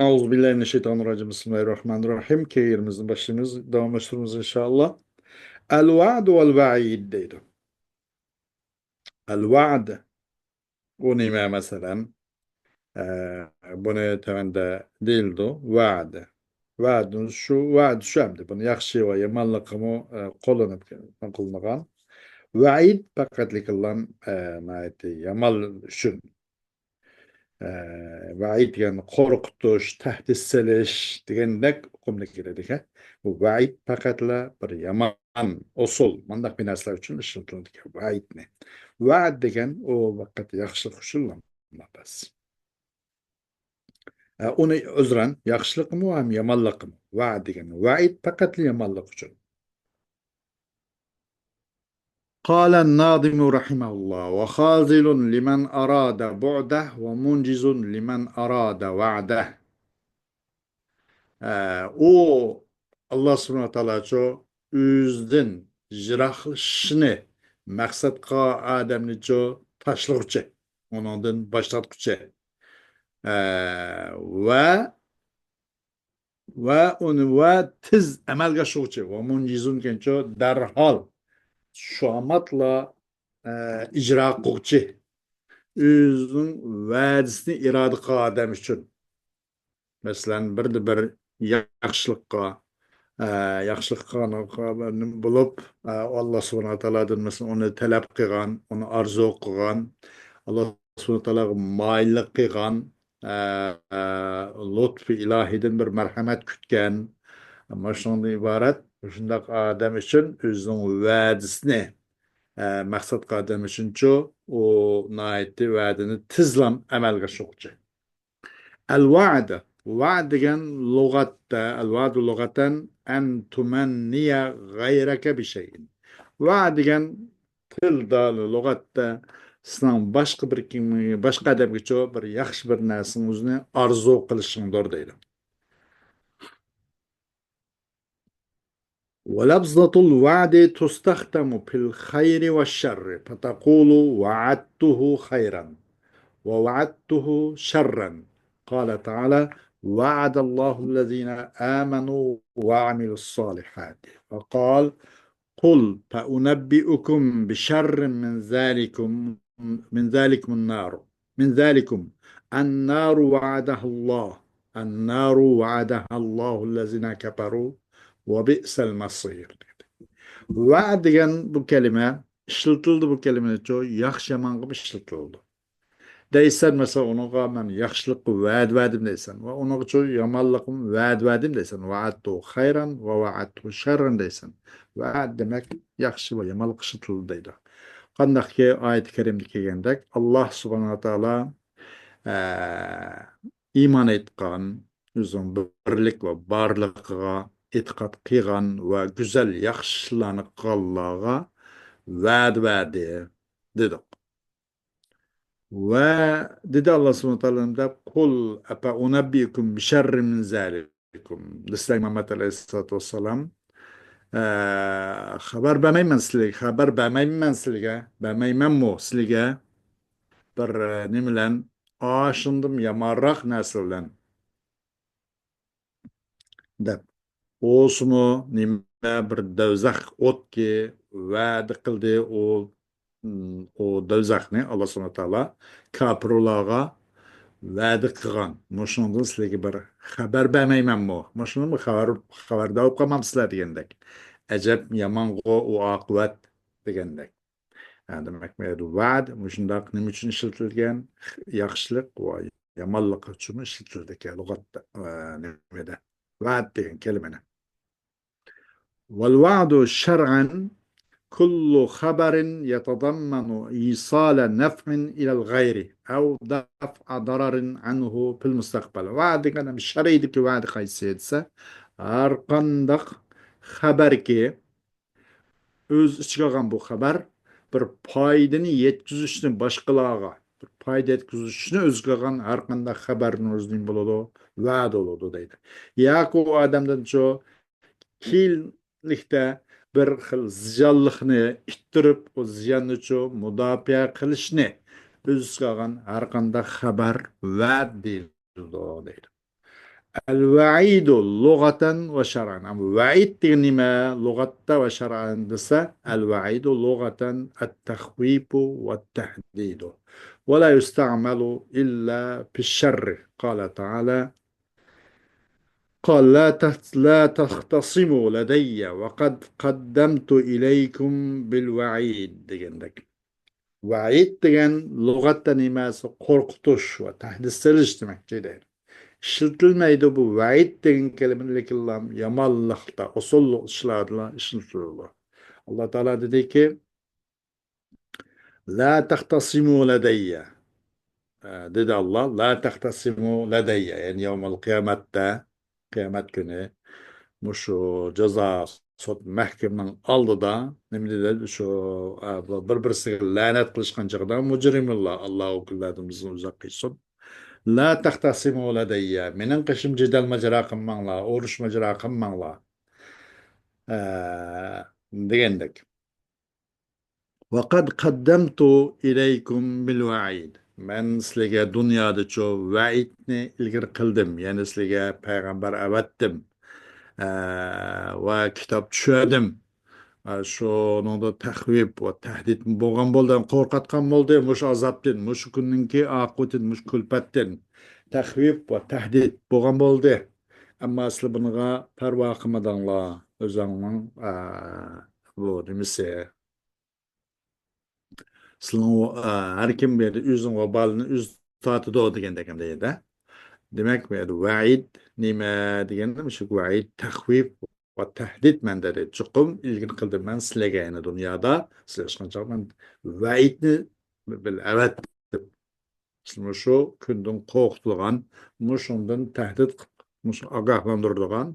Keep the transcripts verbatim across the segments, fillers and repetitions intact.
أعوذ بالله من الشيطان الرجيم. بسم الله الرحمن الرحيم. كەينىمىزنى باشلايمىز، داۋاملاشتۇرىمىز ئىنشائاللا. الوعد والوعيد دەيدۇ. الوعد. ئۇ نېمە مەسىلەن؟ ئە، بۇنى تۆۋەندە دېيىلىدۇ. ۋەد. ۋەد شۇ، ۋەد شۇ ئەمدى. بۇنى ياخشى ۋە يامانلىقىمۇ، ئە، قوللىنىپ قىلىنغان. ۋەئىد پەقەتلىكىللام، ئە، ناھايىتى يامان ئۈچۈن. ئە، ۋەئىد دېگەن قورقۇتۇش، تەھدىت سېلىش دېگەندەك ئۇقۇمدا كېلىدىكەن. بۇ ۋەئىد پەقەتلا بىر يامان ئۇسۇل، مۇنداق بىر نەرسىلەر ئۈچۈن ئىشلىتىلىدىكەن ۋەئىدنى. ۋەئىد دېگەن ئۇ ۋاقىت ياخشىلىق ئۈچۈن بەس. ئە، ئۇنى ئۆزرەن ياخشىلىقىمۇ ھەم يامانلىقىمۇ. ۋەئىد دېگەن ۋەئىد پەقەتلا يامانلىق ئۈچۈن. قال الناظم رحمه الله: وخاذل لمن أراد بعده ومنجز لمن أراد وعده. ئە، ئۇ ئاللا سۇبھانەھۇ ۋە تائالاچۇ ئۆزىدىن يىراقلىشىشنى مەقسەت قىلغان ئادەمنىچۇ تاشلىغۇچى، ئۇنىڭدىن باش تارتقۇچى. ئە، ۋە ۋە ئۇنى ۋە تېز ئەمەلگە ئاشۇرغۇچى، ۋە مۇنجىزۇن كەنچۇ، دەرھال، شۇ ئاماتلا، ئە، ئىجرا قىلغۇچى، ئۆزىنىڭ ۋەدىسىنى ئىرادە قىلغان ئادەم ئۈچۈن. مەسىلەن، بىردە بىر ياخشىلىققا، ئە، ياخشىلىق قىلغان بولۇپ، ئە، ئاللا سۇبھانەھۇ ۋە تائالادىن، مەسىلەن، ئۇنى تەلەپ قىلغان، ئۇنى ئارزۇ قىلغان، ئاللا سۇبھانەھۇ ۋە تائالاغا مايىللىق قىلغان، ئە، ئە، لۇتپى ئىلاھىدىن بىر مەرھەمەت كۈتكەن، مانا شۇنىڭدىن ئىبارەت، مۇشۇنداق ئادەم ئۈچۈن ئۆزىنىڭ ۋەدىسىنى، ئە، مەقسەت قىلغان ئادەم ئۈچۈنچۇ، ئۇ ناھايىتى ۋەدىنى تېزلا ئەمەلگە ئاشۇرغۇچى. الوعد، ۋەد دېگەن لۇغەتتە، الوعد لۇغەتەن أن تمني غيرك بشيء. ۋەد دېگەن تىلدا، لۇغەتتە سېنىڭ باشقا بىر كىم، باشقا ئادەمگىچۇ بىر ياخشى بىر نەرسىڭىزنى ئارزۇ قىلىشىڭدۇر دەيدۇ. ولفظة الوعد تستخدم في الخير والشر، فتقول: وعدته خيرا، ووعدته شرا. قال تعالى: وعد الله الذين آمنوا وعملوا الصالحات. وقال: قل فأنبئكم بشر من ذلكم، من ذلكم النار، من ذلكم النار وعدها الله، النار وعدها الله الذين كفروا وبئس المصير. ۋەد دېگەن بۇ كەلىمە ئىشلىتىلدى، بۇ كەلىمىنىچۇ ياخشى يامانغا ئىشلىتىلىدۇ. دەيسەن، مەسىلەن، ئۇنىڭغا مەن ياخشىلىققا ۋەدە بەردىم دەيسەن. ۋە ئۇنىڭغىچۇ يامانلىققا ۋەدە بەردىم دەيسەن. وعدته خيرا ووعدته شرا دەيسەن. ۋەد دېمەك، ياخشى ۋە يامانلىق ئىشلىتىلدى دەيدۇ. قانداقكى ئايەت كەرىمدە كەلگەندەك، ئاللا سۇبھانەھۇ ۋە تائالا، ئە، ئىمان ئېيتقان، ئۆزىنىڭ بىرلىك ۋە بارلىقىغا ئېتىقاد قىلغان ۋە گۈزەل ياخشى ئىشلارنى قىلغانلارغا ۋەدە بەردى دېدۇق. ۋە دېدى ئاللا سۇبھانەھۇ ۋە تائالا دەپ، قل أفأنبئكم بشر من ذلكم. دېسىلەر مۇھەممەد ئەلەيھىسسالاتۇ ۋەسسالام، ئە، خەۋەر بەرمەيمەن سىلەرگە، خەۋەر بەرمەيمەن سىلەرگە، بەرمەيمەنمۇ سىلەرگە بىر، ئە، نېمە بىلەن، ئاشۇندىن يامانراق نەرسە بىلەن. دەپ. ئولسىمۇ نېمە بىر دوزاخ ئوتكى ۋەدە قىلدى، ئۇ، ئۇ دوزاخنى ئاللا سۇبھانەھۇ ۋە تائالا كاپىرلارغا ۋەدە قىلغان. مۇشۇنىڭدىن سىلەرگە بىر خەۋەر بەرمەيمەنمۇ؟ مۇشۇنىمۇ خەۋەر، خەۋەردار بولۇپ قالمامسىلەر دېگەندەك. ئەجەب يامانغۇ ئۇ ئاقىۋەت دېگەندەك. ھە، دېمەك، بۇ يەردە ۋەد مۇشۇنداق نېمە ئۈچۈن ئىشلىتىلگەن؟ ياخشىلىق ۋە يامانلىق ئۈچۈنمۇ ئىشلىتىلىدىكەن لۇغەتتە، ئە، نېمىدە؟ ۋەد دېگەن كەلىمىنى. والوعد شرعا كل خبر يتضمن إيصال نفع إلى الغير أو دفع ضرر عنه في المستقبل. ۋەد دېگەن ھەم شەرئىدىكى ۋەد قايسى دېسە، ھەر قانداق خەبەركى، ئۆز ئىچىگە ئالغان بۇ خەۋەر بىر پايدىنى يەتكۈزۈشنى باشقىلارغا، بىر پايدا يەتكۈزۈشنى ئۆز ئىچىگە ئالغان ھەر قانداق خەۋەرنىڭ ئۆزى نېمە بولىدۇ؟ ۋەدە بولىدۇ دەيدۇ. ياكى ئۇ ئادەمدىنچۇ كېيىنلىكتە بىر خىل زىيانلىقنى ئىتتىرىپ، ئۇ زىياننىچۇ مۇداپىئە قىلىشنى ئۆز ئىچىگە ئالغان ھەر قانداق خەۋەر ۋەد دېيىلىدۇ دەيدۇ. الوعيد لغة وشرعا. ئەمما ۋەئىد دېگەن نېمە؟ لۇغەتتە ۋە شەرئەن دېسە، الوعيد لغة التخويف والتهديد، ولا يستعمل إلا في الشر. قال تعالى، قال: لا تخ-، لا تختصموا لدي وقد قدمت إليكم بالوعيد دېگەندەك. ۋەئىد دېگەن لۇغەتتە نېمەسى؟ قورقۇتۇش ۋە تەھدىت سېلىش دېمەكچى دەيدۇ. ئىشلىتىلمەيدۇ بۇ ۋەئىد دېگەن كەلىمە، لېكىنلا يامانلىقتا، ئوساللىق ئىشلاردىلا ئىشلىتىلىدۇ. ئاللا تائالا دېدىكى، لا تختصموا لدي، ئە، دېدى ئاللا، لا تختصموا لدي، يەنى يەۋمەل قىيامەتتە، قىيامەت كۈنى مۇشۇ جازا سوت مەھكىمىنىڭ ئالدىدا نېمە دېدى؟ شۇ، ئە، بۇ بىر-بىرسىگە لەنەت قىلىشقان چېغىدا مۇجرىملار، ئاللا ئۇ كۈنلەردىن بىزنى ئۇزاق قىلسۇن. لا تختصموا لدي، مېنىڭ قېشىمدا جېدەل ماجىرا قىلماڭلار، ئۇرۇش ماجىرا قىلماڭلار، ئە، دېگەندەك. وقد قدمت إليكم بالوعيد. مەن سىلەرگە دۇنيادىچۇ ۋەئىدنى ئىلگىرى قىلدىم. يەنى سىلەرگە پەيغەمبەر ئەۋەتتىم. ئە، ۋە كىتاب چۈشۈردۈم. ئە، شۇنىڭدا تەخۋىپ ۋە تەھدىت بولغان بولدى. قورقۇتقان بولدى. مۇشۇ ئازابتىن، مۇشۇ كۈننىڭكى ئاقىۋىتىدىن، مۇشۇ كۈلپەتتىن تەخۋىپ ۋە تەھدىت بولغان بولدى. ئەمما سىلەر بۇنىڭغا پەرۋا قىلمىدىڭلار. ئۆزۈڭنىڭ، ئە، بۇ نېمىسى، سىلىنىڭ، ئە، ھەر كىم بۇ يەردە ئۆزىنىڭ ۋابالىنى ئۆزى تارتىدۇ دېگەندەك ئەمدى يەردە. دېمەك، بۇ يەردە ۋەئىد نېمە دېگەندە، مۇشۇ ۋەئىد تەخۋىپ ۋە تەھدىت مەنىدە. چوقۇم ئىلگىرى قىلدىم مەن سىلەرگە، يەنى دۇنيادا سىلەر ئىشقان چاغ مەن ۋەئىدنى بىل ئەۋەتتىم. سىلەر مۇشۇ كۈندىن قورقۇتۇلغان، مۇشۇندىن تەھدىت قىلىپ، مۇشۇ ئاگاھلاندۇرىدىغان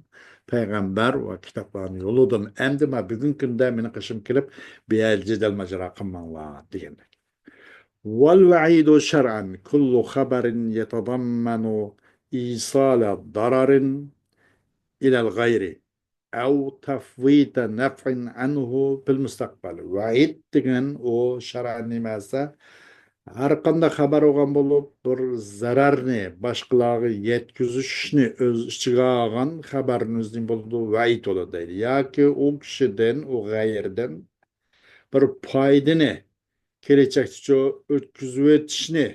پەيغەمبەر ۋە كىتابلارنى يوللىدىم. ئەمدى ما بۈگۈنكى كۈندە مېنىڭ قېشىمغا كېلىپ، بۇ يەردە جېدەل ماجىرا قىلماڭلار دېگەندەك. والوعيد شرعا كل خبر يتضمن إيصال ضرر إلى الغير أو تفويت نفع عنه في المستقبل. ۋەئىد دېگەن ئۇ شەرئەن نېمە دېسە، ھەر قانداق خەۋەر بولغان بولۇپ، بىر زەرەرنى باشقىلارغا يەتكۈزۈشنى ئۆز ئىچىگە ئالغان خەۋەرنى ئۆزى نېمە بولىدۇ؟ ۋەئىد بولىدۇ دەيدۇ. ياكى ئۇ كىشىدىن، ئۇ غەيرىدىن بىر پايدىنى كېلەچەكتىچۇ ئۆتكۈزۈۋېتىشنى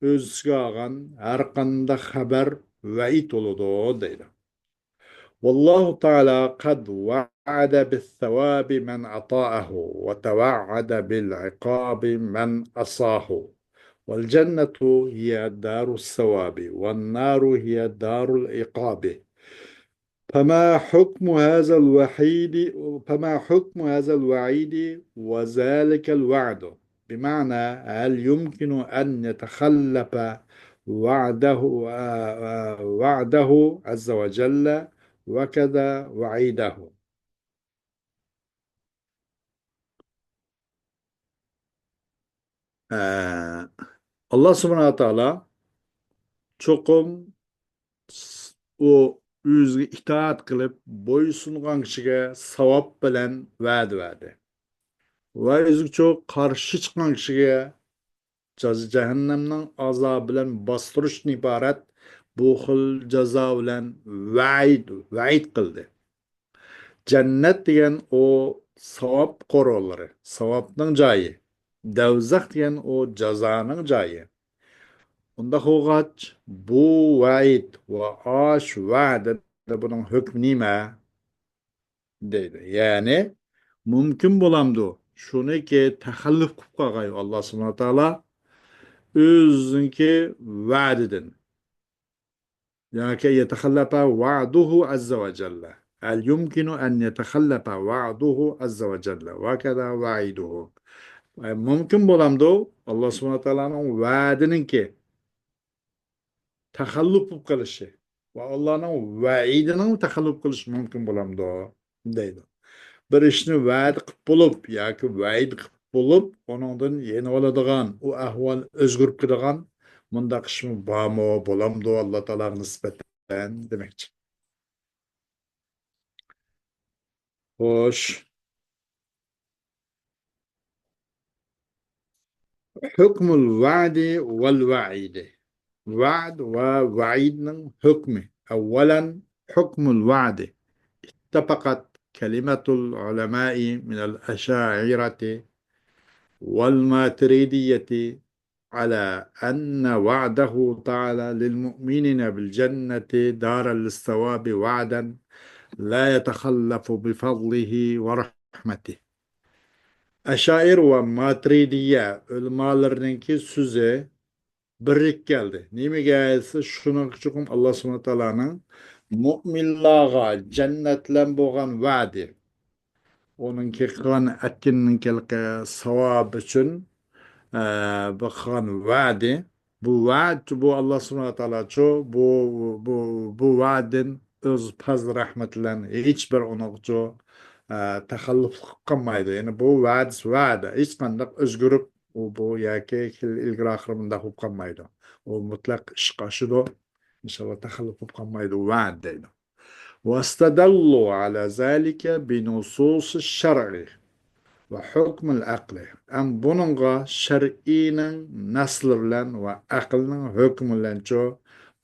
ئۆز ئىچىگە ئالغان ھەر قانداق خەۋەر ۋەئىد بولىدۇ دەيدۇ. والله تعالى قد وعد بالثواب من أطاعه وتوعد بالعقاب من عصاه. والجنة هي دار الثواب والنار هي دار العقاب. فما حكم هذا الوحيد، فما حكم هذا الوعيد وذلك الوعد؟ بمعنى، هل يمكن أن يتخلف وعده، آه، آه، وعده عز وجل وكذا وعيده؟ ئە، ئاللا سۇبھانەھۇ ۋە تائالا چوقۇم ئۇ ئۆزىگە ئىتائەت قىلىپ بويسۇنغان كىشىگە ساۋاب بىلەن ۋەدە بەردى. ۋە ئۆزىگە چوق قارشى چىققان كىشىگە جازا جەھەننەمنىڭ ئازابى بىلەن باستۇرۇشتىن ئىبارەت بۇ خىل جازا بىلەن ۋەئىد، ۋەئىد قىلدى. جەننەت دېگەن ئۇ ساۋاب قورۇلىرى، ساۋابنىڭ جايى. دەۋزەخ دېگەن ئۇ جازانىڭ جايى. ئۇنداق بولغاچ، بۇ ۋەئىد ۋە ئاش ۋەدە بۇنىڭ ھۆكمى نېمە؟ دەيدۇ. يەنى، مۇمكىن بولامدۇ؟ شۇنىكى تەخەللۇپ قىلىپ قالغاي ئاللا سۇبھانەھۇ ۋە تائالا ئۆزىنىڭكى ۋەدىدىن. ياكى يتخلف وعده عز وجل. هل يمكن أن يتخلف وعده عز وجل وكذا وعيده؟ ئە، مۇمكىن بولامدۇ؟ ئاللا سۇبھانەھۇ ۋە تائالانىڭ ۋەدىنىڭكى تەخەللۇپ بولۇپ قېلىشى ۋە ئاللانىڭ ۋەئىدىنىڭ تەخەللۇپ قىلىشى مۇمكىن بولامدۇ؟ دەيدۇ. بىر ئىشنى ۋەدە قىلىپ بولۇپ ياكى ۋەئىد قىلىپ بولۇپ، ئۇنىڭدىن يېنىۋالىدىغان، ئۇ ئەھۋال ئۆزگىرىپ كېتىدىغان مۇنداق ئىشمۇ بارمۇ، بولامدۇ ئاللا تائالاغا نىسبەتەن دېمەكچى. خوش. حكم الوعد والوعيد. ۋەد ۋە ۋەئىدنىڭ ھۆكمى. أولا، حكم الوعد. اتفقت كلمة العلماء من الأشاعرة والماتريدية على أن وعده تعالى للمؤمنين بالجنة دارا للثواب وعدا لا يتخلف بفضله ورحمته. ئەشائىر ۋە ماترىدىيە ئۆلىمالىرىنىڭكى سۆزى بىرلىككە كەلدى. نېمىگە دېسە، شۇنىڭغا چوقۇم ئاللا سۇبھانەھۇ تائالانىڭ مۆمىنلارغا جەننەت بىلەن بولغان ۋەدى، ئۇنىڭكى قىلغان ئەتكىنىنىڭكى ساۋابى ئۈچۈن، ئە، بۇ قىلغان ۋەدى، بۇ ۋەد، بۇ ئاللا سۇبھانەھۇ تائالاچۇ، بۇ، بۇ، بۇ ۋەدىن ئۆز پەزلى رەھمىتى بىلەن ھېچ بىر ئۇنىڭغىچۇ، ئە، تەخەللۇپ قىلىپ قالمايدۇ. يەنى بۇ ۋەدىسى ۋەدە، ھېچقانداق ئۆزگىرىپ، ئۇ، بۇ ياكى ئىلگىرى ئاخىرى مۇنداق بولۇپ قالمايدۇ. ئۇ مۇتلەق ئىشقا ئاشىدۇ. ئىنشاللا تەخەللۇپ بولۇپ قالمايدۇ، ۋەد دەيدۇ. واستدلوا على ذلك بنصوص الشرع وحكم العقل. ئەم بۇنىڭغا شەرئىينىڭ نەسلىرى بىلەن ۋە ئەقىلنىڭ ھۆكمى بىلەنچۇ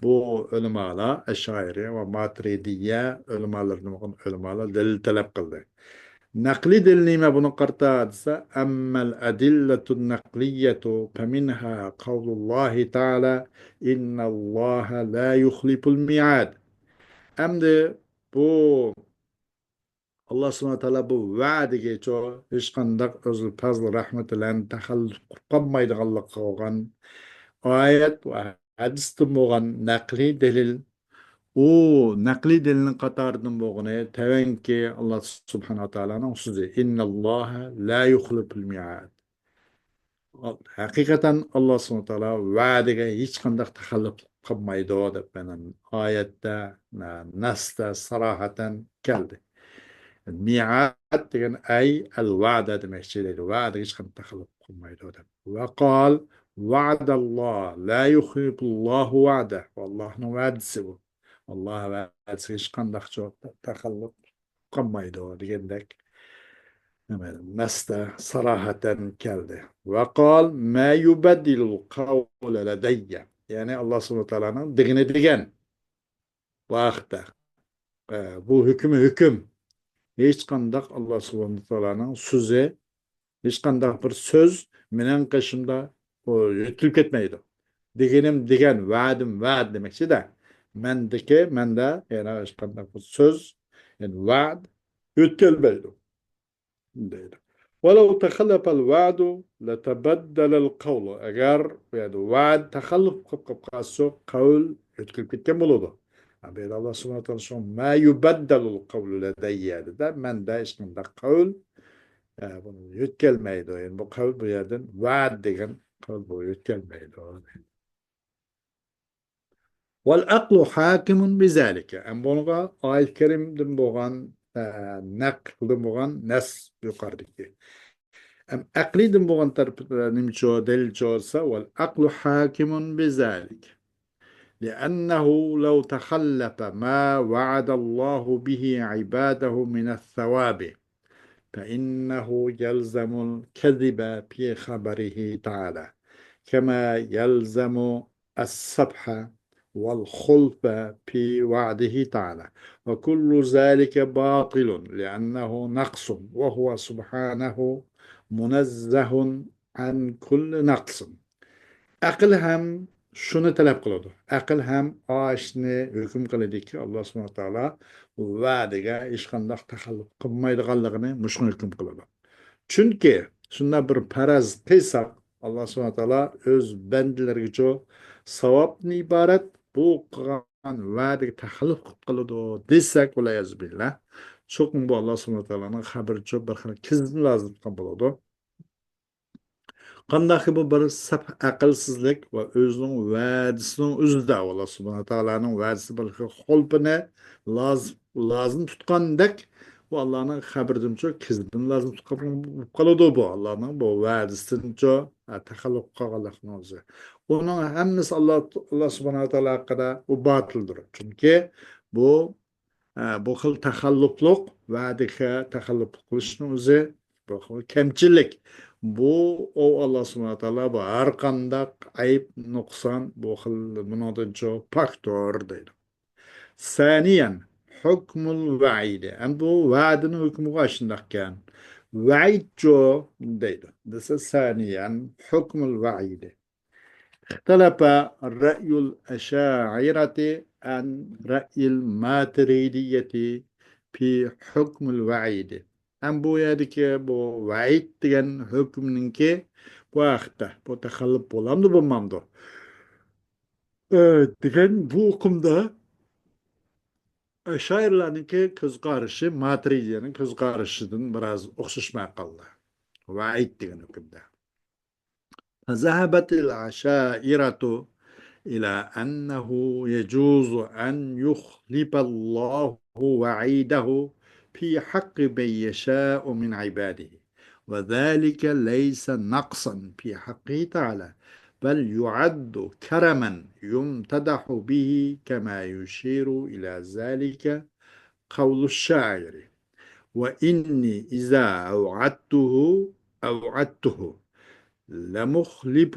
بۇ ئۆلىمالار، ئەشائىرىيە ۋە ماترىدىيە ئۆلىمالىرىدىن بولغان ئۆلىمالار دەلىل تەلەپ قىلدى. نەقلىي دەلىل نېمە بۇنىڭغا قارىتا دېسە، أما الأدلة النقلية فمنها قول الله تعالى: إن الله لا يخلف الميعاد. ئەمدى بۇ ئاللا سۇبھانەھۇ تائالا بۇ ۋەدىگىچۇ ھېچقانداق ئۆز پەزلى رەھمىتى بىلەن تەخەللۇپ قىلىپ قالمايدىغانلىقىغا بولغان ئايەت ۋە ھەدىستىن بولغان نەقلىي دەلىل، ئۇ نەقلىي دەلىلنىڭ قاتارىدىن بولغىنى تەۋەنكى ئاللا سۇبھانەھۇ تائالانىڭ سۆزى: إن الله لا يخلف الميعاد. ھەقىقەتەن ئاللا سۇبھانەھۇ تائالا ۋەدىگە ھېچقانداق تەخەللۇپ قىلمايدۇ دەپ مانا ئايەتتە، نەستە ساراھەتەن كەلدى. مىئاد دېگەن ئەي ئەل ۋەدە دېمەكچى دەيدۇ. ۋەدىگە ھېچقانداق تەخەللۇپ قىلمايدۇ دەپ. وقال: وعد الله لا يخلف الله وعده. ئاللانىڭ ۋەدىسى بۇ. ئاللا ۋەدىسىگە ھېچقانداق تەخەللۇپ قىلمايدۇ دېگەندەك نەستە ساراھەتەن كەلدى. وقال: ما يبدل القول لدي. يەنى ئاللا سۇبھانەھۇ تائالانىڭ دېگىنى دېگەن. بۇ ھەقتە، ئە، بۇ ھۆكمى ھۆكۈم. ھېچقانداق ئاللا سۇبھانەھۇ تائالانىڭ سۆزى، ھېچقانداق بىر سۆز مېنىڭ قېشىمدا ئۇ يۆتكىلىپ كەتمەيدۇ. دېگىنىم دېگەن، ۋەدىم ۋەد دېمەكچىدە. مەندىكى، مەندە يەنە ھېچقانداق بىر سۆز، يەنى ۋەد يۆتكەلمەيدۇ. دەيدۇ. ولو تخلف الوعد لتبدل القول. ئەگەر بۇ يەردە ۋەد تەخەللۇپ قىلىپ قالسا، قەۋل يۆتكىلىپ كەتكەن بولىدۇ. ھە، بۇ يەردە ئاللا سۇبھانەھۇ تائالا شۇ ما يبدل القول لدي دېدى. مەندە ھېچقانداق قەۋل، ئە، بۇنى يۆتكەلمەيدۇ. يەنى بۇ قەۋل بۇ يەردىن ۋەد دېگەن قەۋل بۇ يۆتكەلمەيدۇ. والعقل حاكم بذلك. ئەم بۇنىڭغا ئايەت كەرىمدىن بولغان، ئە، نەقىلدىن بولغان نەس يۇقىرىدىكى. ئەم ئەقلىيدىن بولغان تەرىپى نېمىچۇ، دەلىلچۇ دېسە، والعقل حاكم بذلك. لأنه لو تخلف ما وعد الله به عباده من الثواب، فإنه يلزم الكذب في خبره تعالى، كما يلزم السفه والخلف في وعده تعالى، وكل ذلك باطل لأنه نقص، وهو سبحانه منزه عن كل نقص. ئەقىل ھەم شۇنى تەلەپ قىلىدۇ. ئەقىل ھەم ئاشۇنى ھۆكۈم قىلىدۇكى، ئاللا سۇبھانەھۇ تائالا ۋەدىگە ھېچقانداق تەخەللۇپ قىلمايدىغانلىقىنى مۇشۇنى ھۆكۈم قىلىدۇ. چۈنكى شۇنداق بىر پەرەز قىلساق، ئاللا سۇبھانەھۇ تائالا ئۆز بەندىلىرىگىچۇ ساۋابتىن ئىبارەت بۇ قىلغان ۋەدىگە تەخەللۇپ قىلىپ قالىدۇ دېسەك، ۋەلئىيازۇ بىللا، چوقۇم بۇ ئاللا سۇبھانەھۇ تائالانىڭ خەبىرىچۇ بىر خىل كېزىدىن لازىم تۇتقان بولىدۇ. قانداقكى بۇ بىر سەپ ئەقىلسىزلىك ۋە ئۆزىنىڭ ۋەدىسىنىڭ ئۆزىدە، ئاللا سۇبھانەھۇ تائالانىڭ ۋەدىسى بىر خىل خۇلپىنى لاز-، لازىم تۇتقاندەك، بۇ ئاللانىڭ خەبىرىدىنچۇ كېزىدىن لازىم تۇتقان بولۇپ قالىدۇ بۇ. ئاللانىڭ بۇ ۋەدىسىدىنچۇ، ھە، تەخەللۇپ قىلغانلىقىنىڭ ئۆزى. ئۇنىڭ ھەممىسى ئاللا، ئاللا سۇبھانەھۇ تائالا ھەققىدە ئۇ باتىلدۇر. چۈنكى بۇ ئە، بۇ خىل تەخەللۇپلۇق، ۋەدىگە تەخەللۇپلۇق قىلىشنىڭ ئۆزى بۇ خىل كەمچىلىك. بۇ، ئۇ ئاللا سۇبھانەھۇ تائالا بۇ ھەر قانداق ئەيىب، نۇقسان، بۇ خىل بۇنىڭدىنچۇ پاكتۇر دەيدۇ. ثانيا، حكم الوعيد. ئەمدى بۇ ۋەدىنىڭ ھۆكمىغۇ ئاشۇنداقكەن. ۋەئىدچۇ دەيدۇ. دېسە، ثانيا، حكم الوعيد. اختلف رأي الأشاعرة عن رأي الماتريدية في حكم الوعيد. ھەم بۇ يەردىكى بۇ ۋەئىد دېگەن ھۆكۈمنىڭكى بۇ ھەقتە، بۇ تەخەللۇپ بولامدۇ، بولمامدۇ؟ ئە، دېگەن بۇ ئۇقۇمدا ئەشائىرلارنىڭكى كۆز قارىشى ماترىدىيەنىڭ كۆز قارىشىدىن بىراز ئوخشاشماي قالدى. ۋەئىد دېگەن ھۆكۈمدە. فذهبت الأشاعرة إلى أنه يجوز أن يخلف الله وعيده في حق من يشاء من عباده، وذلك ليس نقصا في حقه تعالى، بل يعد كرما يمتدح به، كما يشير إلى ذلك قول الشاعر: وإني إذا أوعدته، أوعدته، لمخلف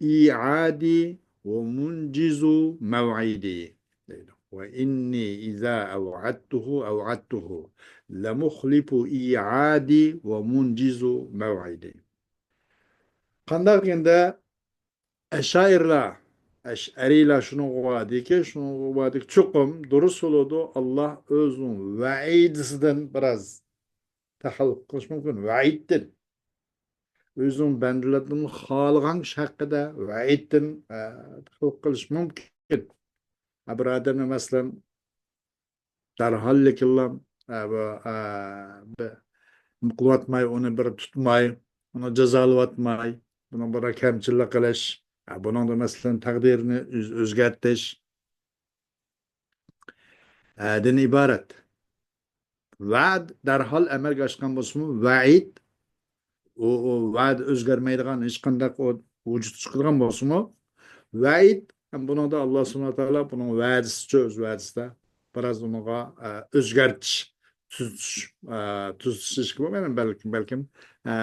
إيعادي ومنجز موعدي. دەيدۇ. وإني إذا أوعدته، أوعدته، لمخلف إيعادي ومنجز موعدي. قانداق دېگەندە، ئەشائىرلار، ئەشئەرىيلار شۇنىڭغا باردىكى، شۇنىڭغا باردىكى، چوقۇم دۇرۇس بولىدۇ، ئاللا ئۆزىنىڭ ۋەئىدىسىدىن بىراز تەخەللۇپ قىلىشى مۇمكىن، ۋەئىدتىن. ئۆزىنىڭ بەندىلىرىدىن خالىغان ئىش ھەققىدە ۋەئىدتىن، ئە، تەخەللۇپ قىلىشى مۇمكىن. ئە، بىر ئادەمنى، مەسىلەن، دەرھاللىكىلا، ئە، بۇ، ئە، بى-، نېمە قىلىۋاتماي، ئۇنى بىر تۇتماي، ئۇنى جازالىۋاتماي، بۇنىڭ بىر كەمچىللىك قىلىش، ئە، بۇنىڭدا، مەسىلەن، تەقدىرىنى ئۆز-، ئۆزگەرتىش، ئە، دىن ئىبارەت. ۋەد دەرھال ئەمەلگە ئاشقان بولسىمۇ، ۋەئىد، ئۇ، ئۇ ۋەد ئۆزگەرمەيدىغان، ھېچقانداق ئۇ ۋۇجۇد چىقىدىغان بولسىمۇ، ۋەئىد، ھەم بۇنىڭدا ئاللا سۇبھانەھۇ ۋە تائالا بۇنىڭ ۋەدىسىچۇ، ئۆز ۋەدىسىدە بىراز ئۇنىڭغا، ئە، ئۆزگەرتىش، تۈزىتىش، ئە، تۈزىتىش دېيىشكە بولمايدۇ، بەلكىم، بەلكىم، ئە،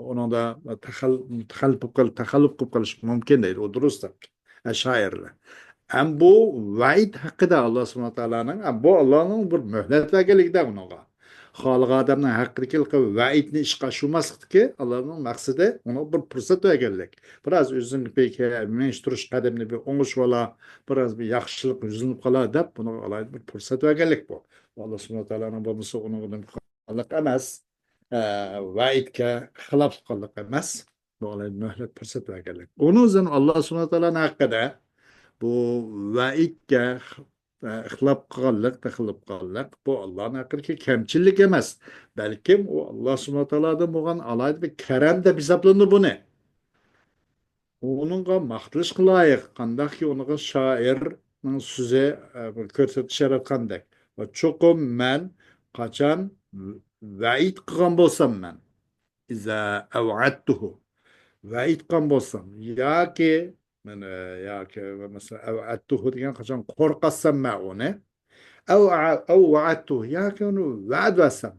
ئۇنىڭدا تەخەل-، تەخەللۇپ قىل-، تەخەللۇپ قىلىپ قېلىشى مۇمكىن دەيدۇ، ئۇ دۇرۇس دەپ. ئەشائىرلار. ئەم بۇ ۋەئىد ھەققىدە ئاللا سۇبھانەھۇ ۋە تائالانىڭ، ئەم بۇ ئاللانىڭ بىر مۆھلەت بەرگەنلىكىدە ئۇنىڭغا. خالىغان ئادەمنىڭ ھەققىدىكى ۋەئىدنى ئىشقا ئاشۇرماسلىقتىكى ئاللانىڭ مەقسىتى ئۇنىڭغا بىر پۇرسەت بەرگەنلىك. بىراز ئۆزىنىڭ بىر مېڭىشتۇرۇش قەدىمىنى بىر ئوڭۇشۇۋالا، بىراز بىر ياخشىلىق يۈزلىنىپ قالا دەپ ئۇنىڭغا ئالاھىدە بىر پۇرسەت بەرگەنلىك بۇ. ئاللا سۇبھانەھۇ ۋە تائالانىڭ بولمىسا ئۇنىڭغا نېمە قىلغانلىق ئەمەس. ئە، ۋەئىدكە خىلاپ قىلغانلىق ئەمەس. بۇ ئالاھىدە مۆھلەت پۇرسەت بەرگەنلىك. ئۇنىڭ ئۈچۈن ئاللا سۇبھانەھۇ ۋە تائالانىڭ ھەققىدە بۇ ۋەئىدكە، ئە، خىلاپ قىلغانلىق، تەخەللۇپ قىلغانلىق، بۇ ئاللانىڭ ھەققىدىكى كەمچىللىك ئەمەس، بەلكىم ئۇ ئاللا سۇبھانەھۇ ۋە تائالادىن بولغان ئالاھىدە بىر كەرەم دەپ ھېسابلىنىدۇ بۇنى. ئۇنىڭغا ماختىلىشقا لايىق، قانداقكى ئۇنىڭغا شائىرنىڭ سۆزى، ئە، بىر كۆرسەتىش ياراتقاندەك. ۋە چوقۇم مەن قاچان ۋەئىد قىلغان بولسام مەن، ئىزا ئەۋئەدتۇھۇ، ۋەئىد قىلغان بولسام، ياكى، مەن، ئە، ياكى، مەسىلەن، ئەۋئەدتۇھۇ دېگەن قاچان قورقۇتسام مەن ئۇنى، ئەۋ، ئەۋ ۋەئەدتۇھۇ، ياكى ئۇنى ۋەدە بەرسەم،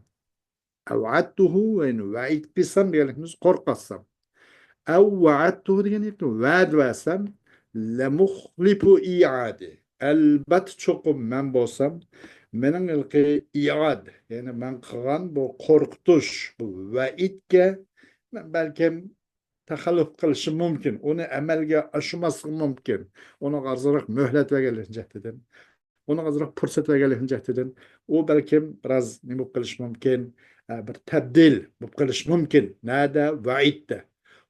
ئەۋئەدتۇھۇ، يەنى ۋەئىد قىلسام دېگەنلىكىمىز قورقۇتسام. ئەۋ ۋەئەدتۇھۇ دېگەن ۋەدە بەرسەم، لەمۇخلىپۇ ئىئادى. ئەلبەتتە چوقۇم مەن بولسام، مېنىڭ ھېلىقى ئىئاد، يەنى مەن قىلغان بۇ قورقۇتۇش، بۇ ۋەئىدكە مەن بەلكىم تەخەللۇپ قىلىشىم مۇمكىن، ئۇنى ئەمەلگە ئاشۇرماسلىقىم مۇمكىن. ئۇنىڭغا ئازراق مۆھلەت بەرگەنلىك جەھىتىدىن، ئۇنىڭغا ئازراق پۇرسەت بەرگەنلىك جەھىتىدىن، ئۇ بەلكىم بىراز نېمە بولۇپ قېلىشى مۇمكىن، ئە، بىر تەبدىل بولۇپ قېلىشى مۇمكىن. نەدە؟ ۋەئىدتە.